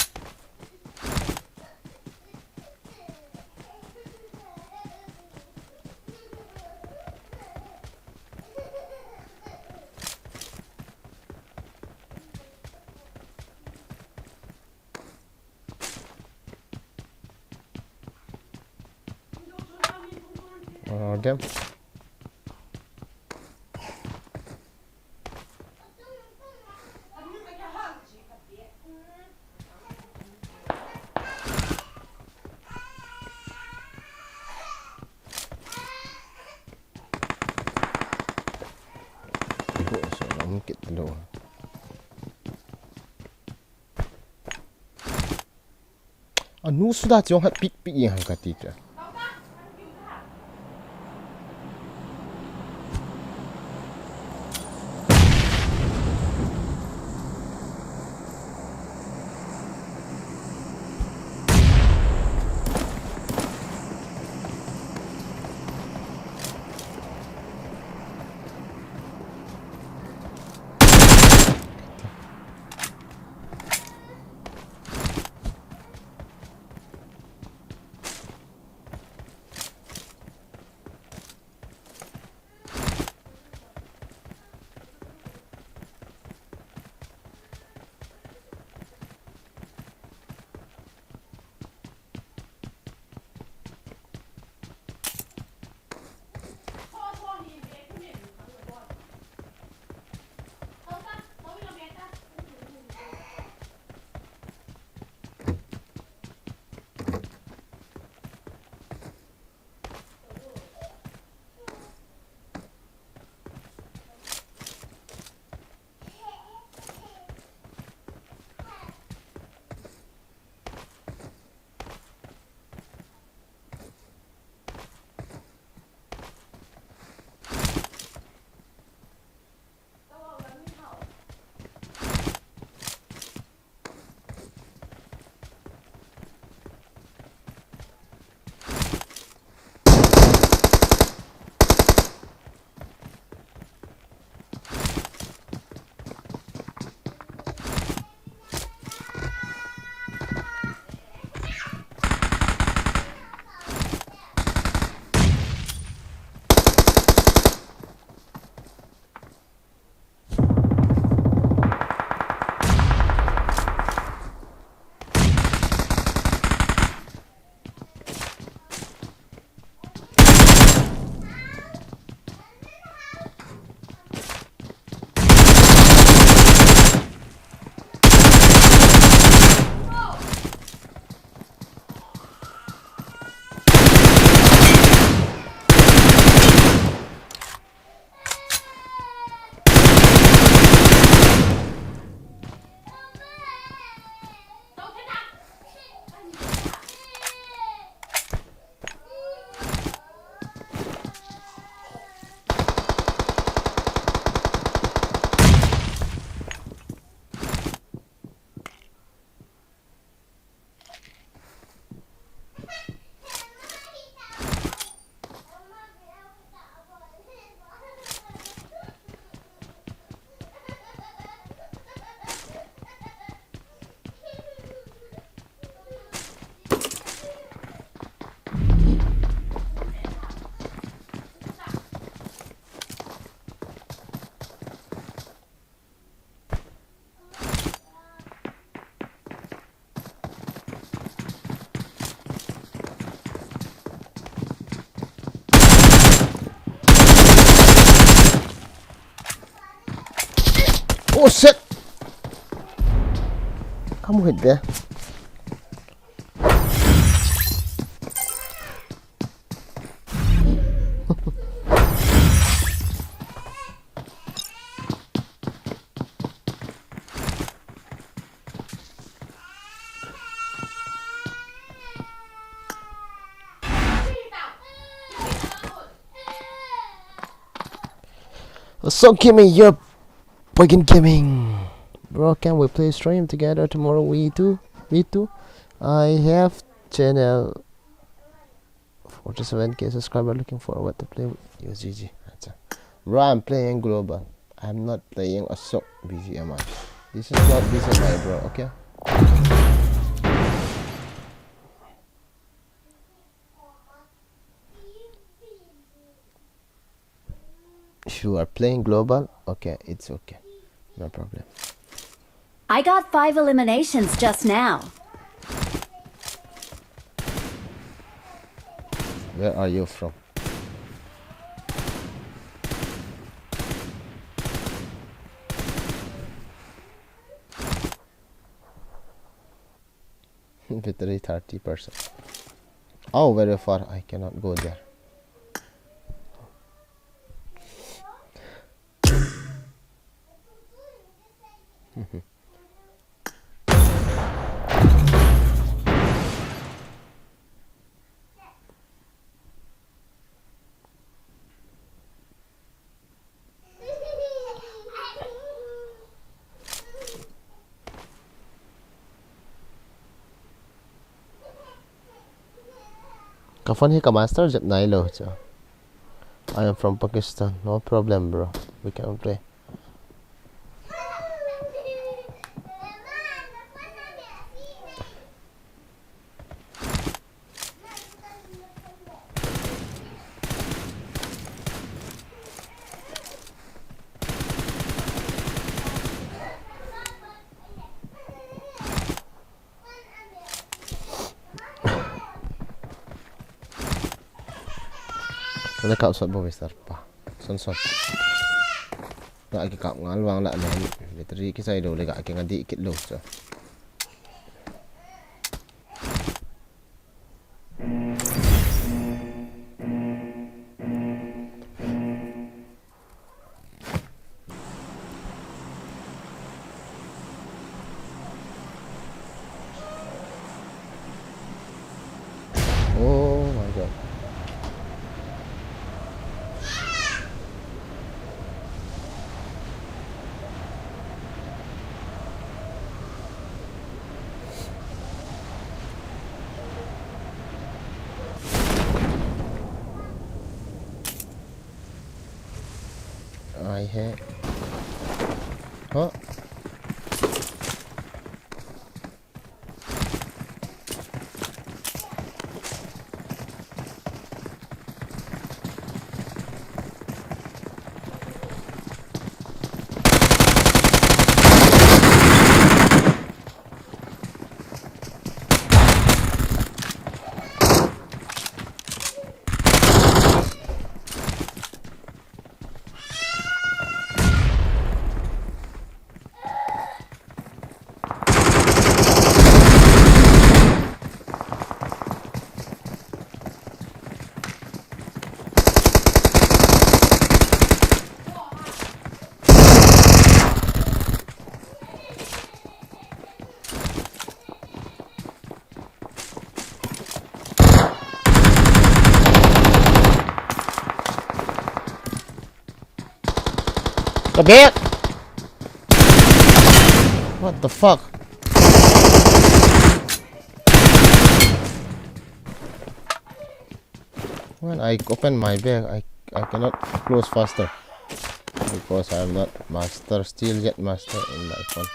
Dem. Ibu so lam kit lo. Anu suda chong hat pik pik yang kati cha. Oh shit! Kamu hit there. So give me your Boykin Gaming. Bro, can we play stream together tomorrow? We too. We too. I have channel forty-seven K subscriber, looking forward to play with you, G G. Acha. Bro, I'm playing global. I'm not playing Assault B G M I. This is not B G M I, bro, okay? If you are playing global, okay, it's okay. No problem. I got five eliminations just now. Where are you from? Battery thirty percent. Oh, very far. I cannot go there. Ka phone hi ka master jep nailou chu. I am from Pakistan. No problem, bro. We can play. Kana kap sot bou, Mister Pa. Son son. Ga kikap ngal vang la nen. Battery kisai lou le ga kinga dih kit lou chu. Oh my God. Ai he. Huh? Ka bag! What the fuck? When I open my bag, I, I cannot close faster because I am not master, still yet master in my phone.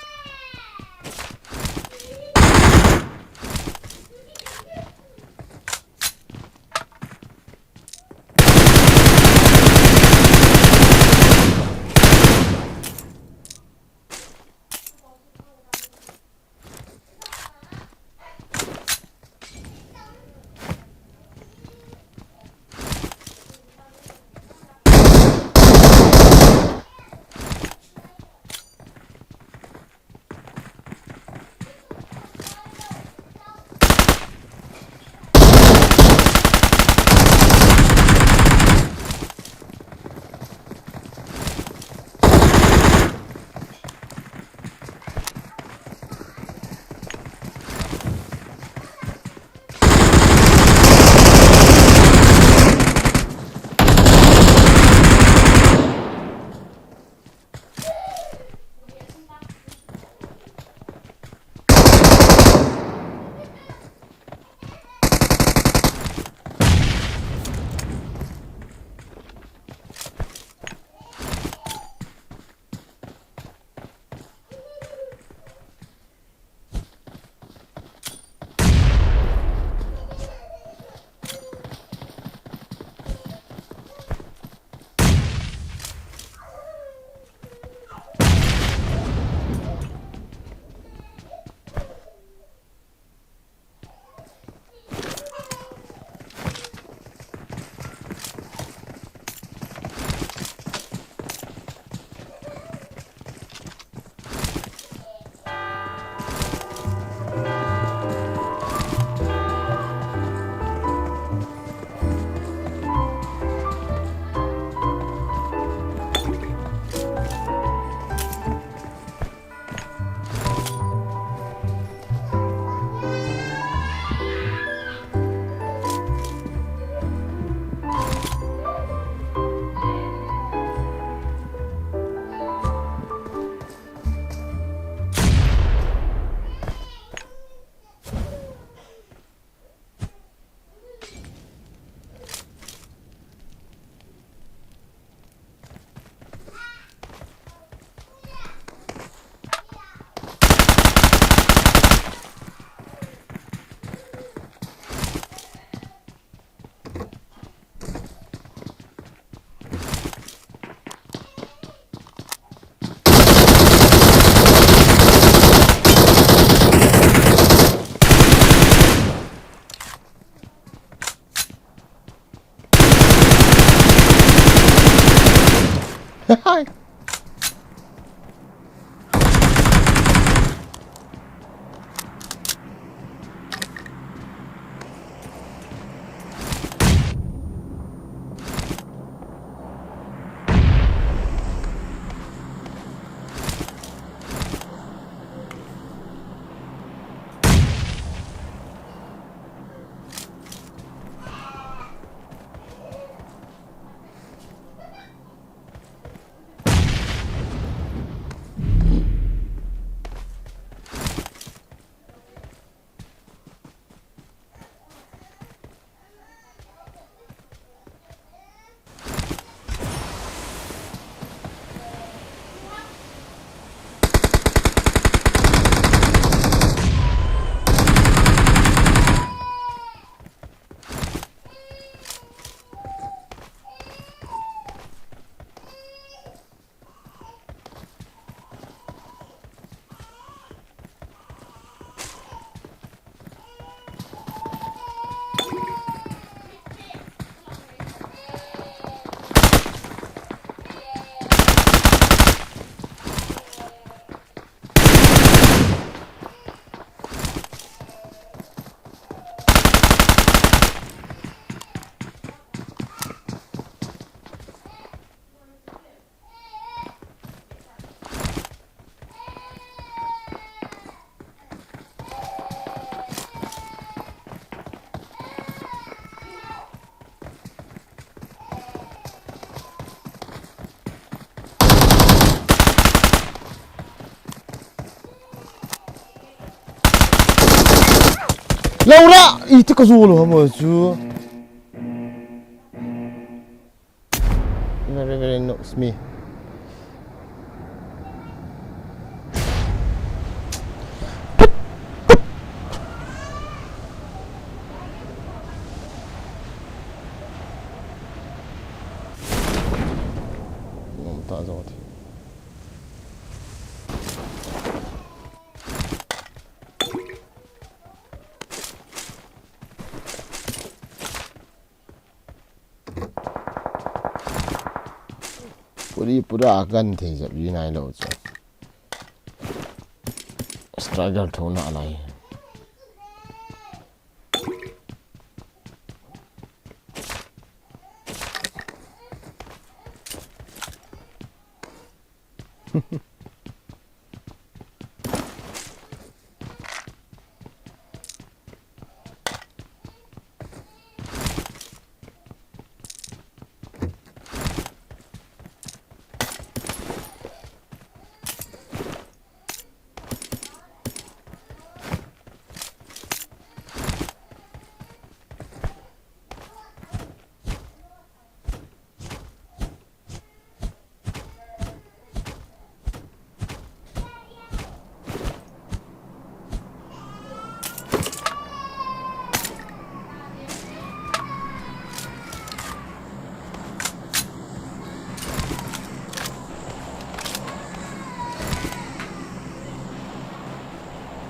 Laura! Iti ka zolo hamo chu. Very, very knocks me. Nom ta zo thi. Puri pura gan thei jep ji nai lo chu. Struggle tho na lai.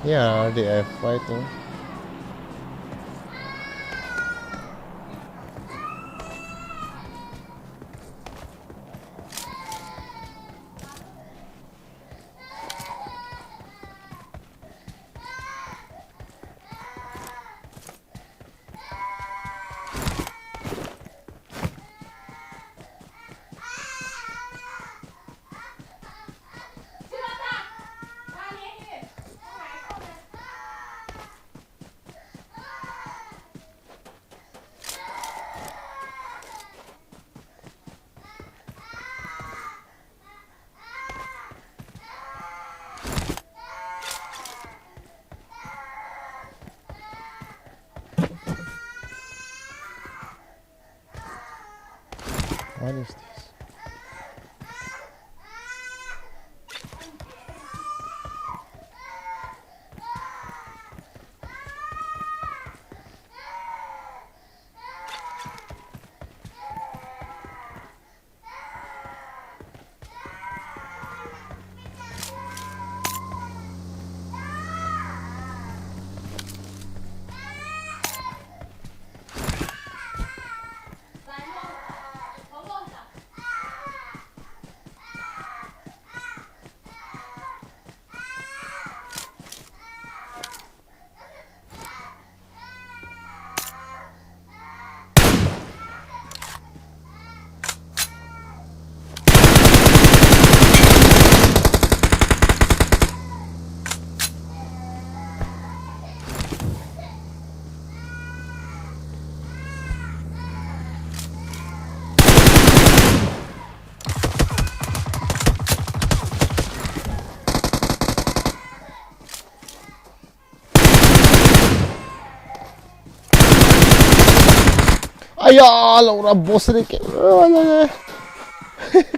Yeah, they are fighting. What is this? Aya, Laura boss ni ke.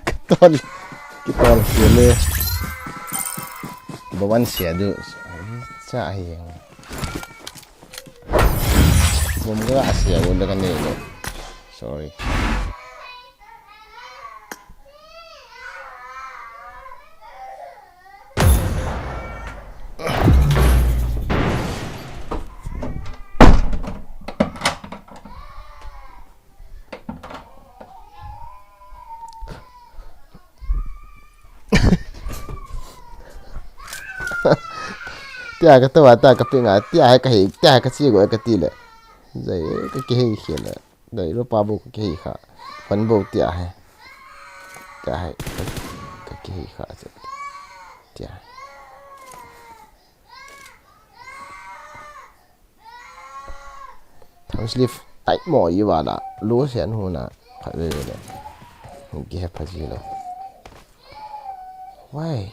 Kitol. Kitol sile. Bawan sia du. Cha hi. Bom ga sia gu da ka ne lo. Sorry. Tia ka tawa ta ka pinga, tia hai ka hi, tia hai ka chi go ka ti le. Zai ka ki hei khela. Dai lo pa bo ka ki hei kha. Pan bo tia hai. Tia hai ka ki hei kha. Tia hai. Thang sleeve tight mo i wala. Lo sian hu na. Khat ve ve le. Ki he pha ji lo. Why?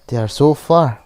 They are so far.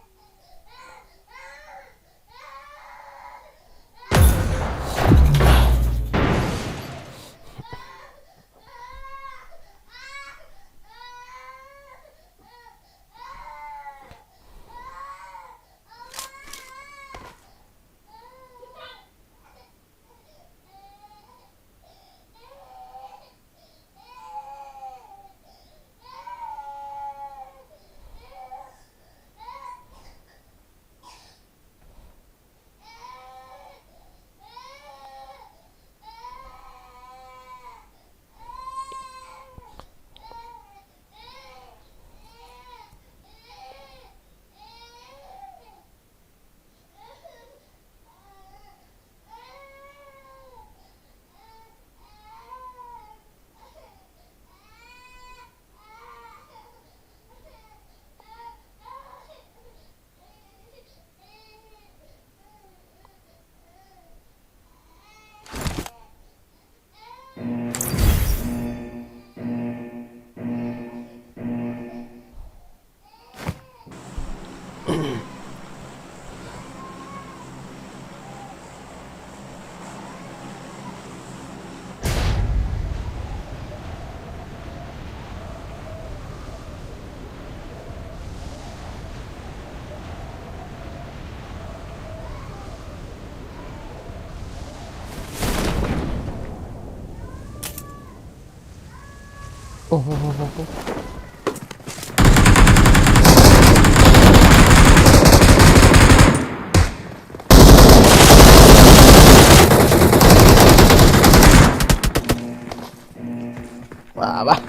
Oh, oh, oh, oh, oh. Wah, wah.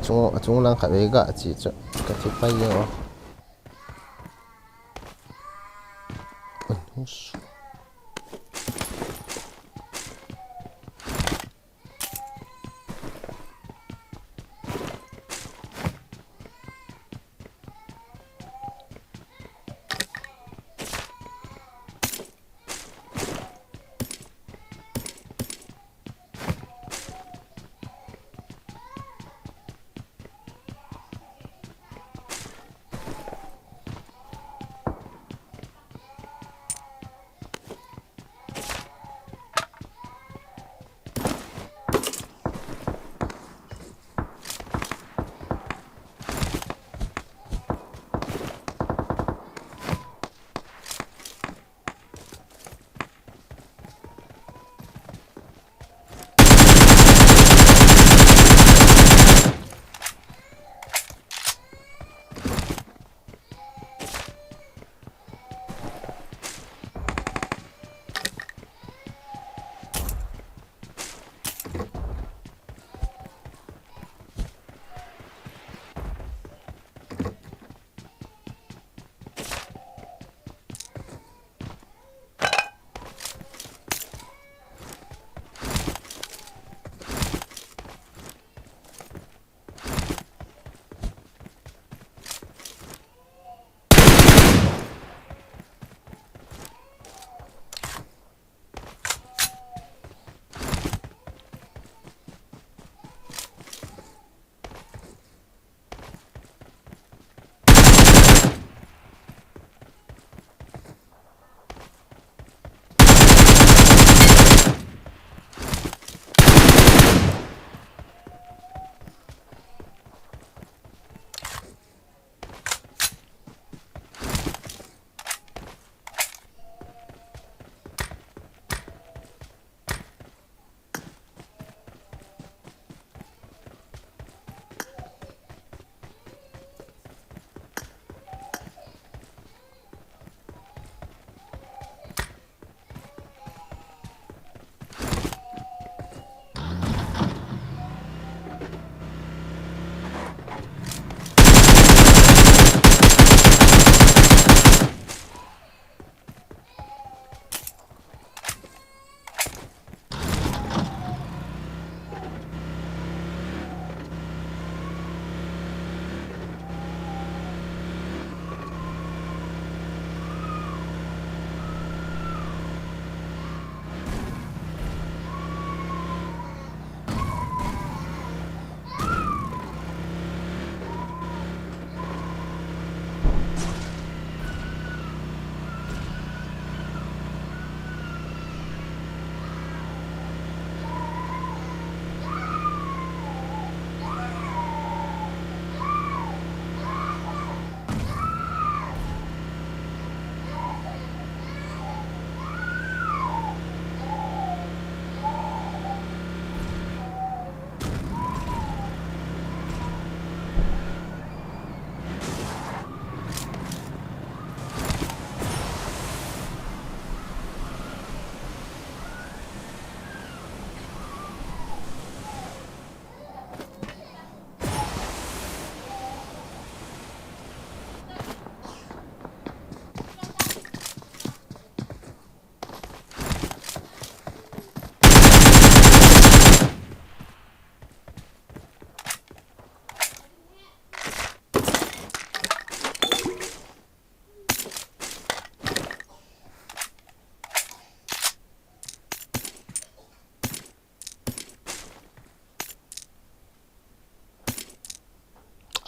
Achung, achung lang khat vei ga chi chu ka thi pai jeng o. Ui, hus.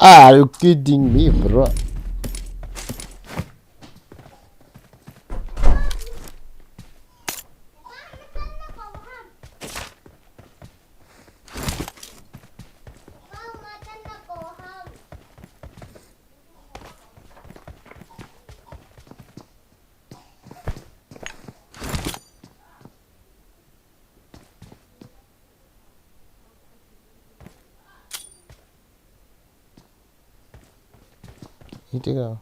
Are you kidding me, bro? Iti ka.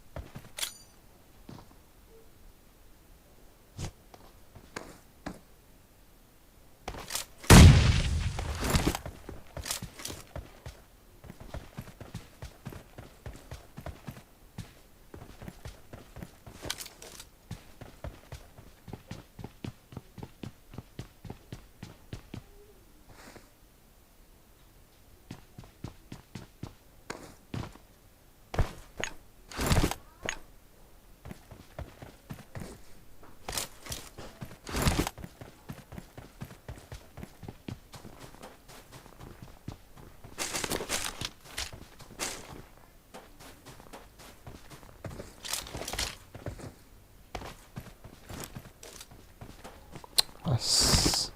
As.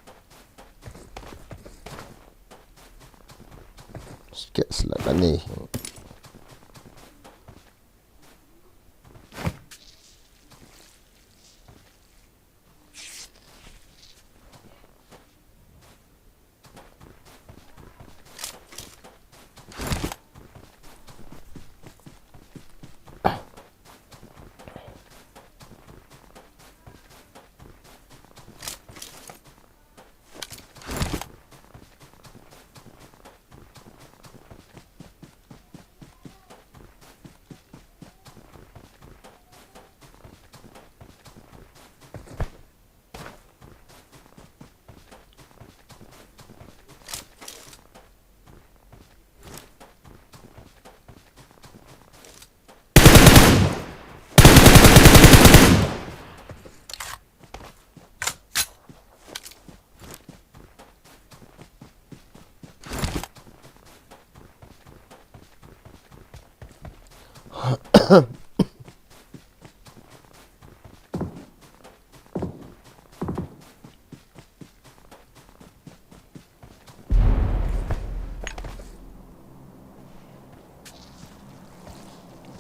Sketch la ka ni.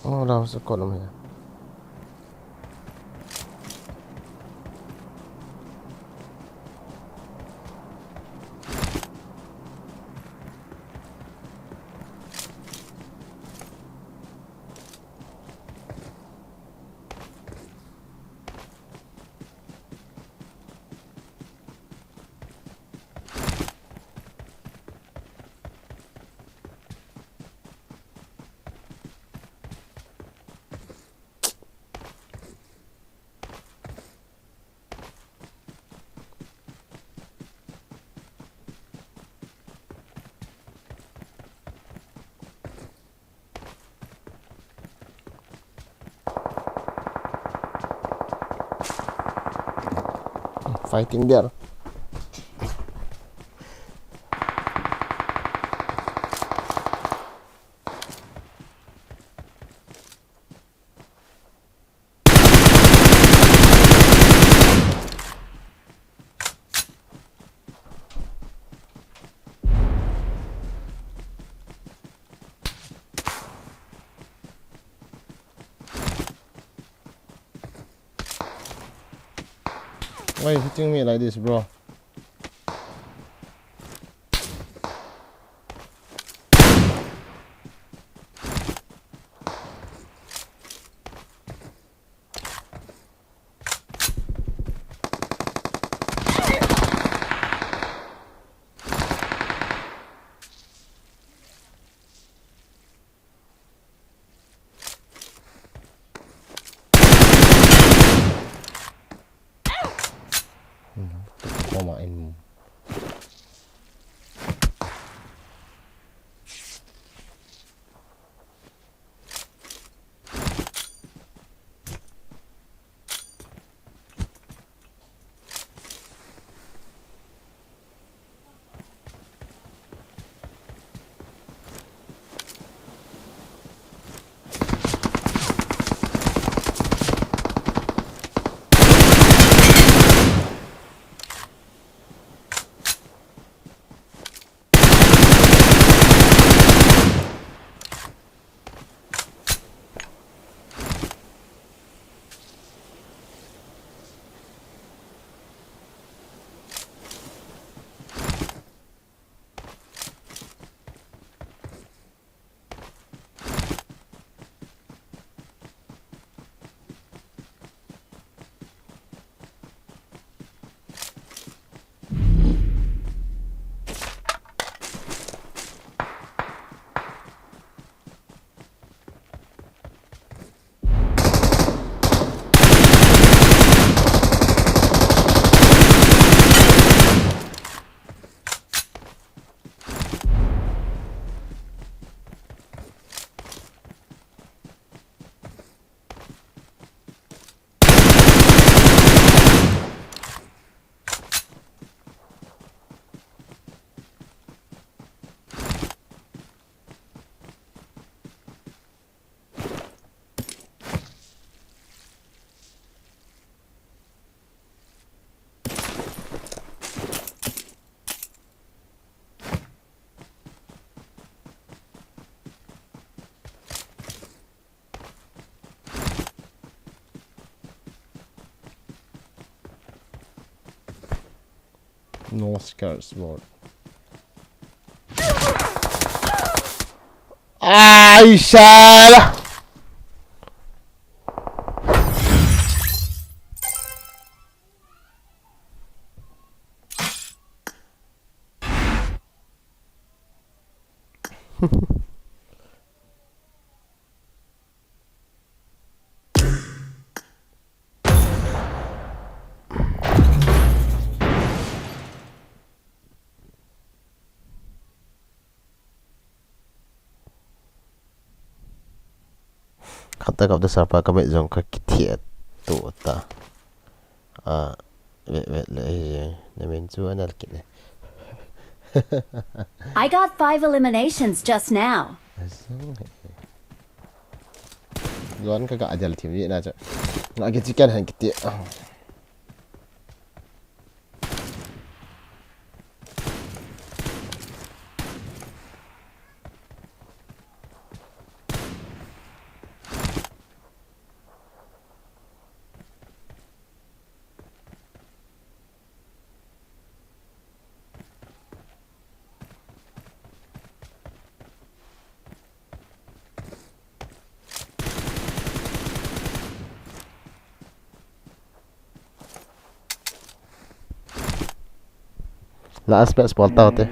Oh, that was a column here. Fighting there. Why you hitting me like this, bro? No scars, bro. Ai, shala. Khat a kap ta sapa ka met jong ka kithiat to ta. A, vet, vet le, eh, na min chu anal kit le. I got five eliminations just now. Asung he. Luan ka ga adel thim ye na cha. Nga ke chicken han kiti. Last match bol tau te.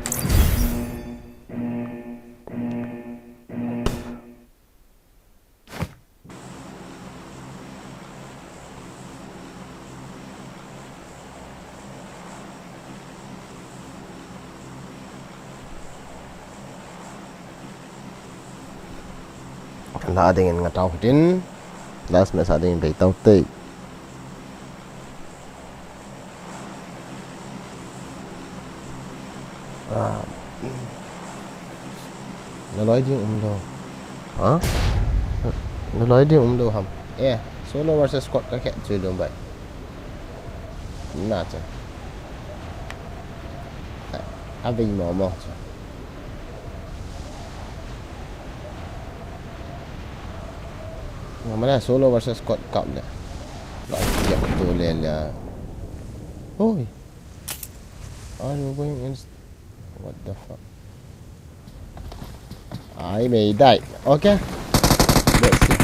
La dingin nga tau hitin. Last match a dingin bei tau te. Ah. Na loi ding um lou. Ha? Na loi ding um lou ham. Eh, solo versus squad ka khe chui lou bai. Na cha. A, a bei mo mo cha. Mama na solo versus squad kap le. Ka kiap to le le. Oi. Are you going in? What the fuck? I may die. Okay. Let's see.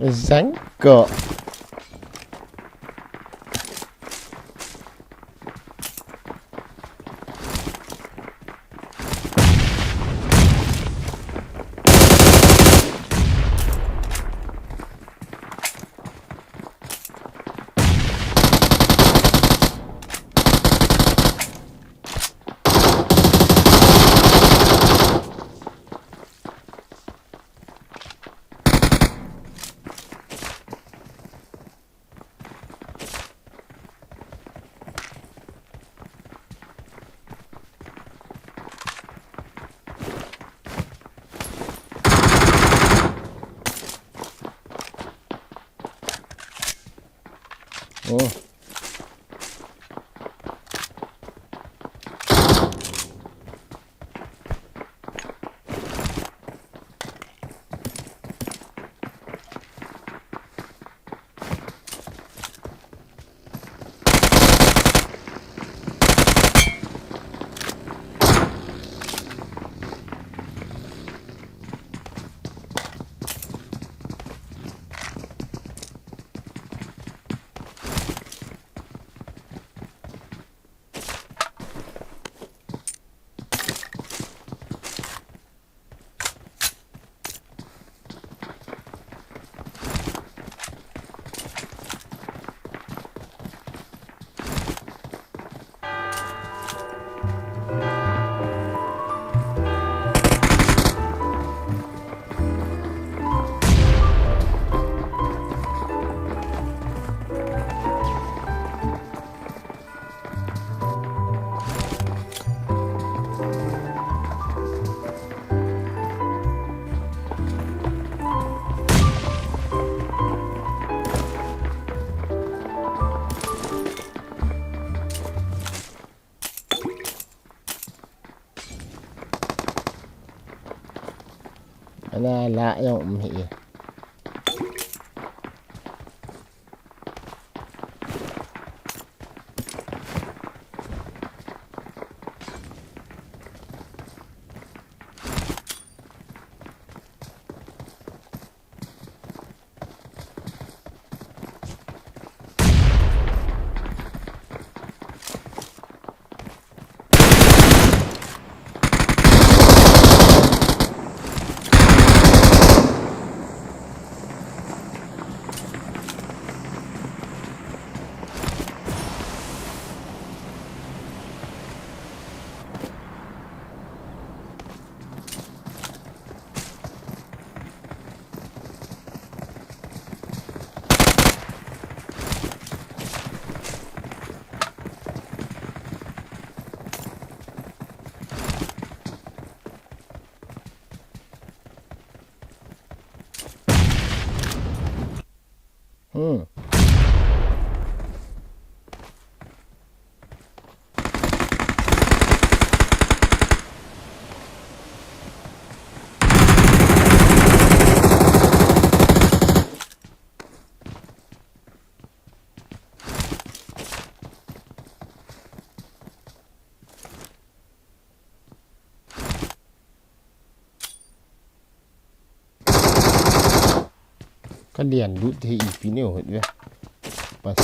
Zangko. Oh. Na la jong um hi. Hmm. Ka lian lut thei ipi neo het ve. Pas.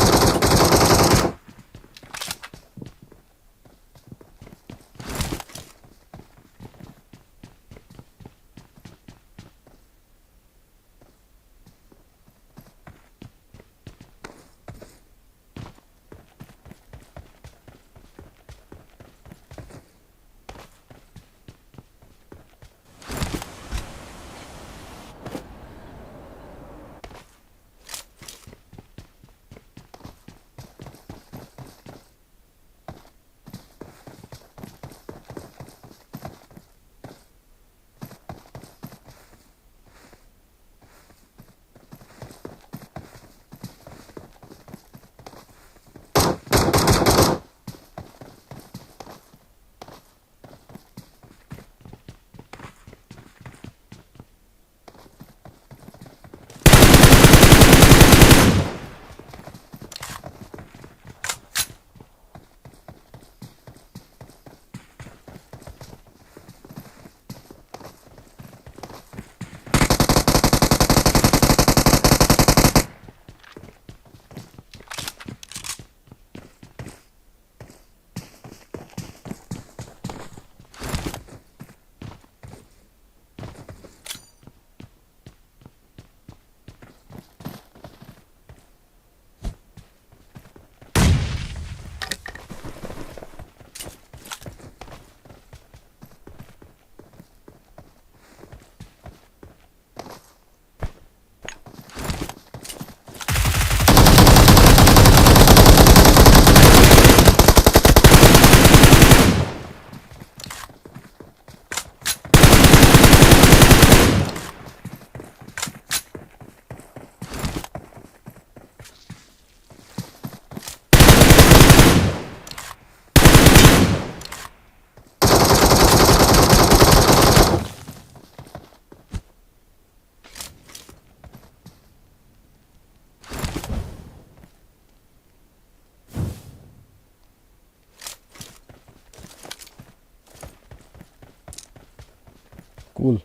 Cool.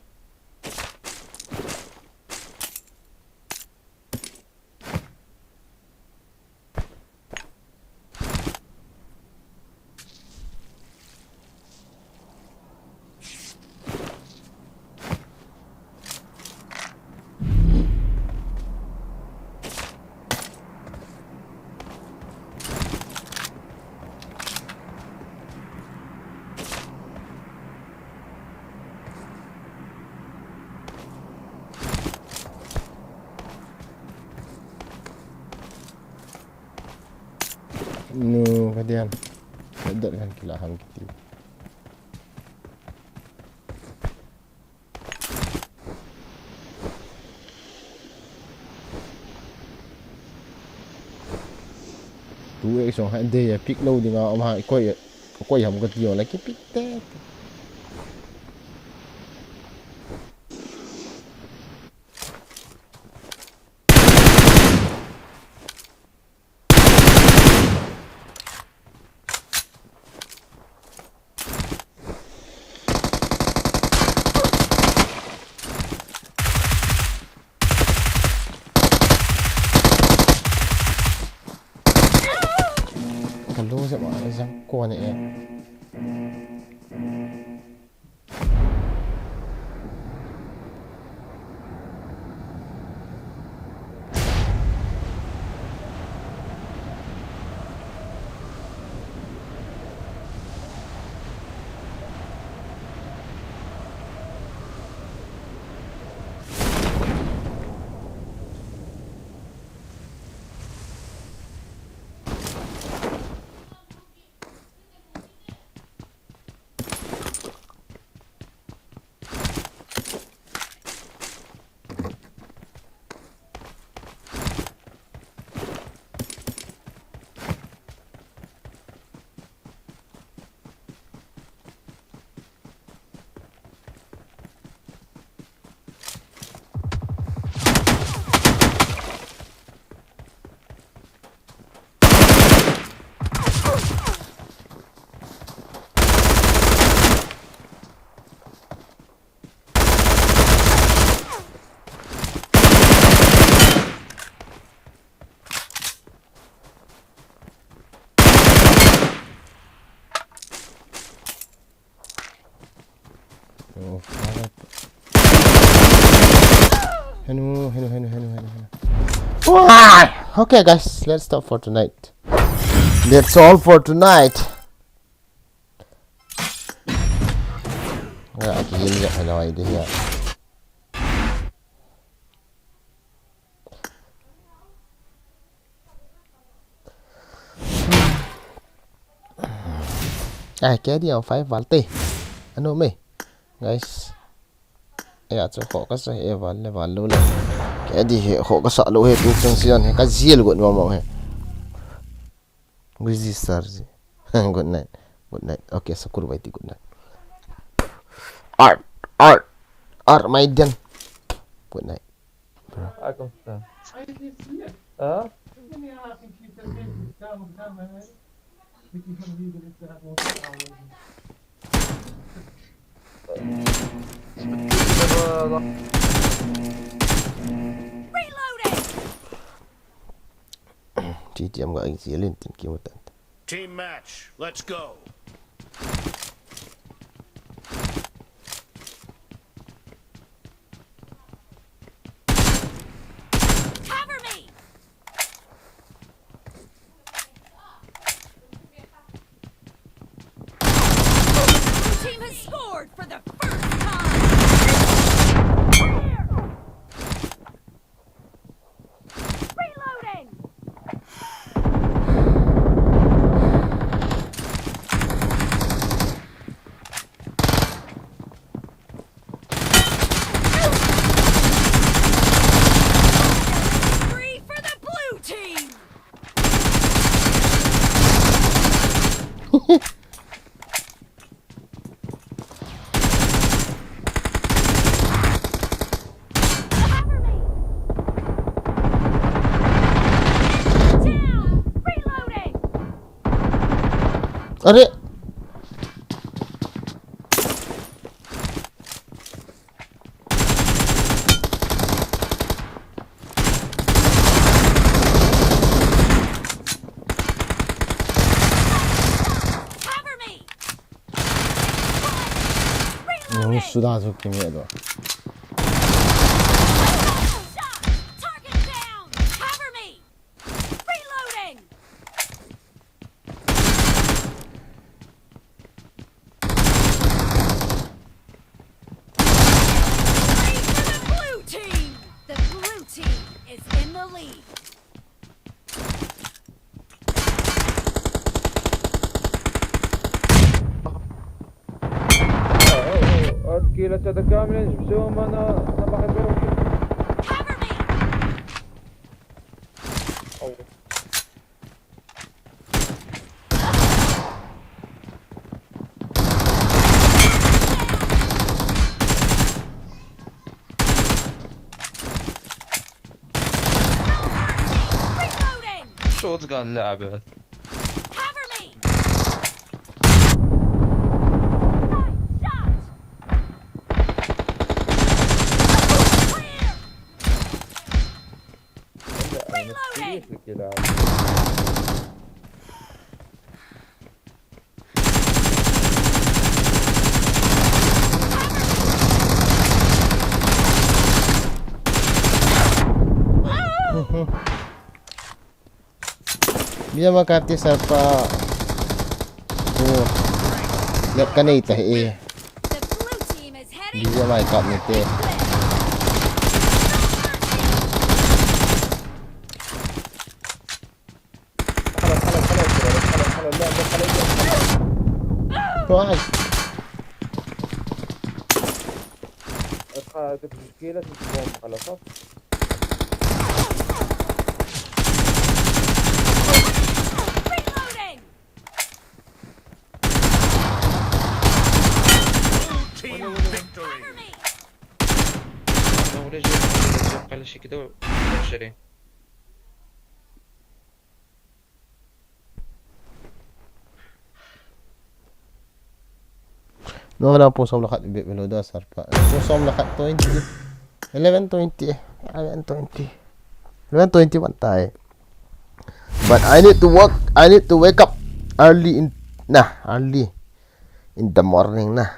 Nu, kadian. Dot kan kila hang kiti. Tu ek song ha de ya pick lo ding a, um ha, koi, koi ham kati yo la ki pick te. Oh, fuck. Henu, henu, henu, henu, henu, henu. Why? Okay, guys, let's stop for tonight. That's all for tonight. Ah, okay, yun nga, ano, idea. Ai, kei dia five valte. Ano me, guys. Ai, achu kho kasa he val le val lou le. Kei di he kho kasa lou he tu chung sian he ka zil got mama he. Busy sir ji. Good night. Good night. Okay, sakur baiti good night. Art, art, art, my den. Good night. Bro. Ah, kumusta? Ha? Reloading! T T M ga exilin tin kimutan. Team match, let's go. Cover me! Blue team has scored for the first time! Reloading! Three for the blue team! अरे! Cover me! Reloading! Nung suda su kimi ado. Shot! Target down! Cover me! Reloading! Three for the blue team! The blue team is in the lead. At kila sa dagkam rin, so mana, napakipiro. Cover me! Oh. Reloading! Shotgun لعبة. Cover me! Nice shot! Clear! Reloading! Clear. Bia ma kap ti sar pa. Oh. Lep ka nei ta e. The blue team is heading. Bia ma kap ni te. Hello, hello, hello, hello, hello, hello, hello, hello, hello. Why? Aka, aka, kila si Bom, hello, sir. Reloading! Team victory! Cover me! No, let's go, let's go, pala si kita, sir. No, na pung som le khat bep lo da sar pa. Pung som le khat twenty. Eleven twenty. Eleven twenty. Eleven twenty one tai. But I need to work. I need to wake up early in, nah, early in the morning, nah.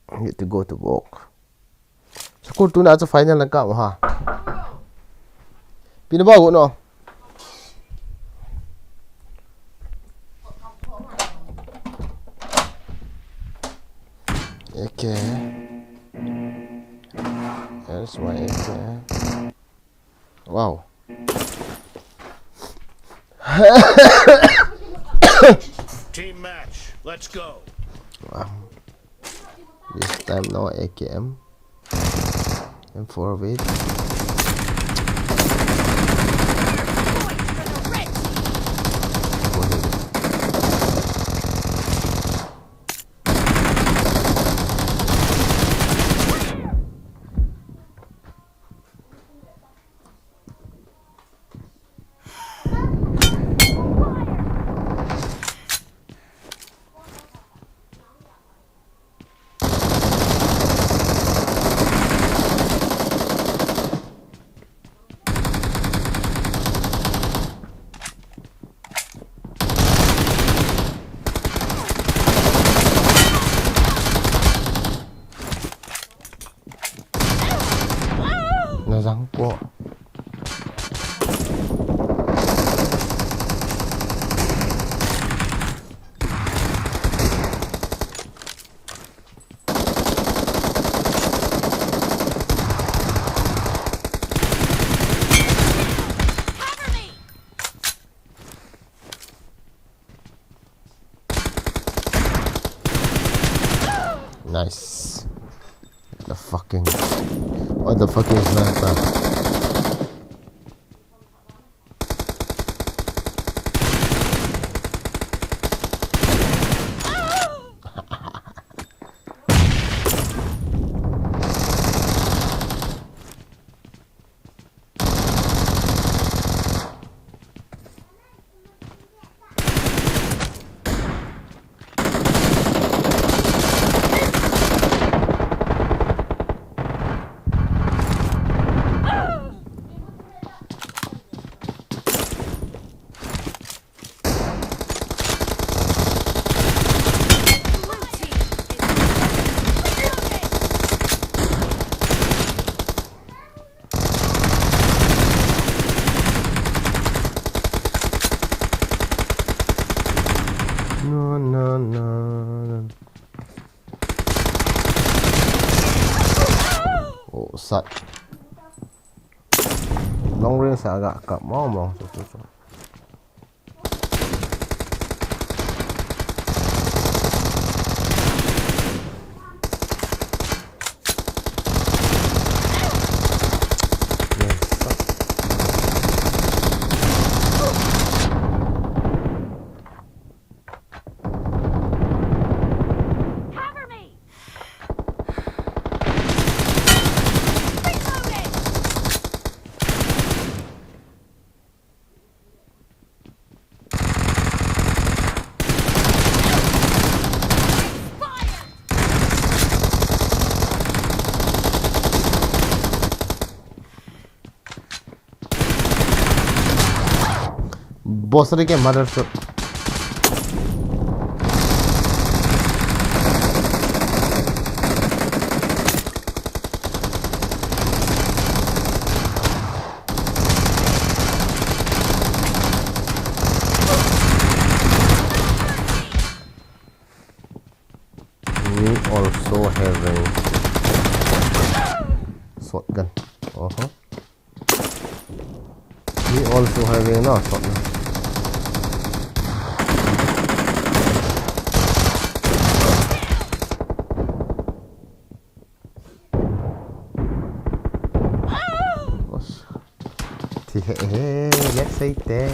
I need to go to work. School tuna chu final na ka ha. Pina ba go no. Okay. That's my okay. Wow. Team match. Let's go. Wow. This time no A K M. M four with. Na jang po. Nice. The fucking. What the fuck is that? No, no, no, no. Oh, sat. Long range a ga kap mong mong. Boss ke mother. Also having shotgun. Oho. He also having na shotgun. Thi he he, let's say that.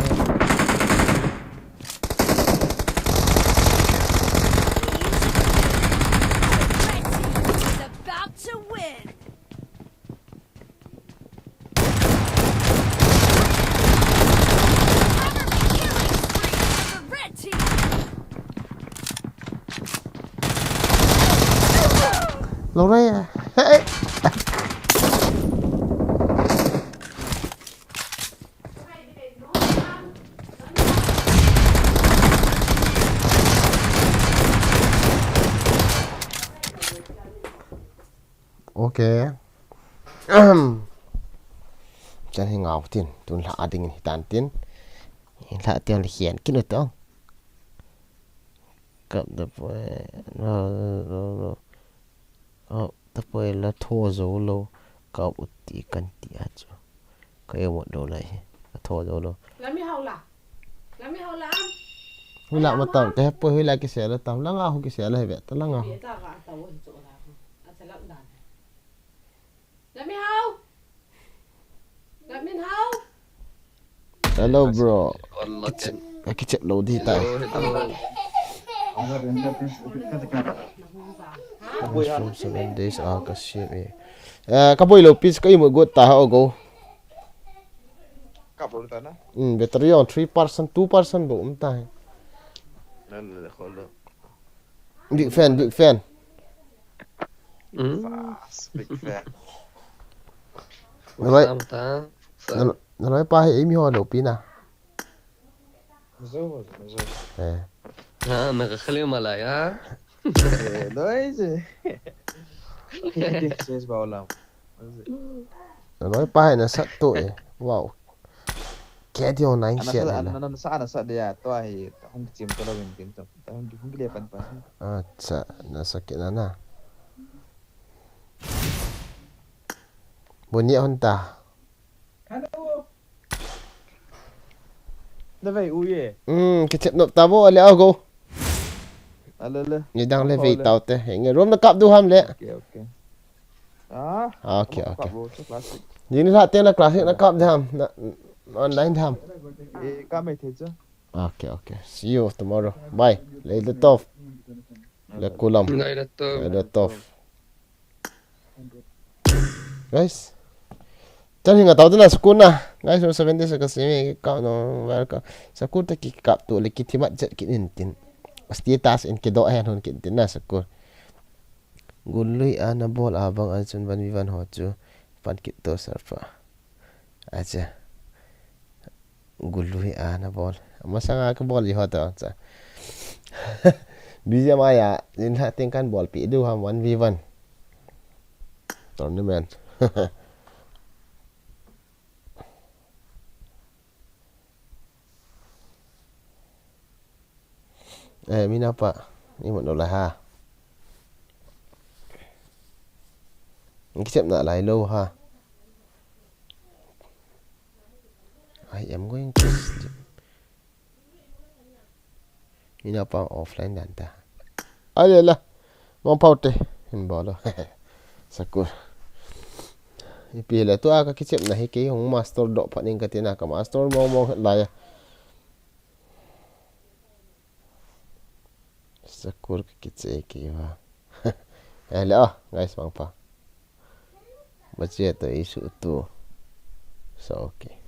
Red team is about to win. Cover me, killing spree for the red team. Loraya. Hey. Ok. Chan hi ngau tin, tun lha ading in hitan tin. Lha tiang le hian kin u tong. Kap da poi, no, no, no. Kap da poi la tho zo lo. Kap u ti kan ti a chu. Ka e mo do lai. Ka tho zo lo. Lami hau la. Lami hau la. Hu la ma tam, ka he poi hu la ki se la tam. La nga hu ki se la he be, ta la nga. Be ta ga ta wo hi chu la. A cha lak dan. Lami hau. Lami hau. Hello, bro. Wallah, kichep, kichep lo di ta. Hello, hello. Mushroom seven days a ka sim e. Eh, ka boi lo, please, ka imut got ta ha o go. Ka bol ta na. Hmm, battery on three percent, two percent bo um ta hai. Na, na, na, hold on. Big fan, big fan. Hmm. Fast, big fan. Naloi, Sam ta, Sam. Nal-, naloi pa hi eimi ho lo pi na. Zo, zo. Eh. Ha, na ka khale malaya. Eh, doi je. Change ba olam. Naloi pa hi na sat to e. Wow. Kei ti online ana siat sa, hela. Ana, ana sa, ana sa dia to ahi, hung chim to lo win tin to. Hung, hung le pan pan. Acha, na sa kit na na. Boni hon ta. Hello. Na vai u ye. Hmm, kichep nop ta bo, ale a go. Ale le. Ni dang le vei tau te. Nge room na kap du ham le. Okay, okay. Ah, okay, okay. Ni ni la te na classic na kap de ham. Na online de ham. Eh, ka mai the cha. Okay, okay. See you tomorrow. Bye. Laila tov. Laila kulam. Laila tov. Laila tov. Guys. Chan hinga tau tena school na. Guys, seven days ka simi ka no welcome. School te ki kap tu le ki thimat jet ki in tin. Status in ki do hen hon ki tin na school. Gului a na bol a bang a chun van vi van ho chu pan kit to sir pa. Acha. Gului a na bol. Masanga ka bol ji ho to cha. B G M I a, in ha ting kan bol pi du ham one v one. Tournament. Eh, mina pa, ni mo no la ha. Kichep na lai lo ha. I am going to sleep. Mina pa offline dan ta. Ale la. Mong pau te. Hin bolo. Sakur. Ipi le tu a ka kichep na hi kei hung master do pa ning ka tina ka master mong mong la ya. Sakur ka kiche ki va. Eh, le, oh, guys, mang pa. Bache to isu tu. So, okay.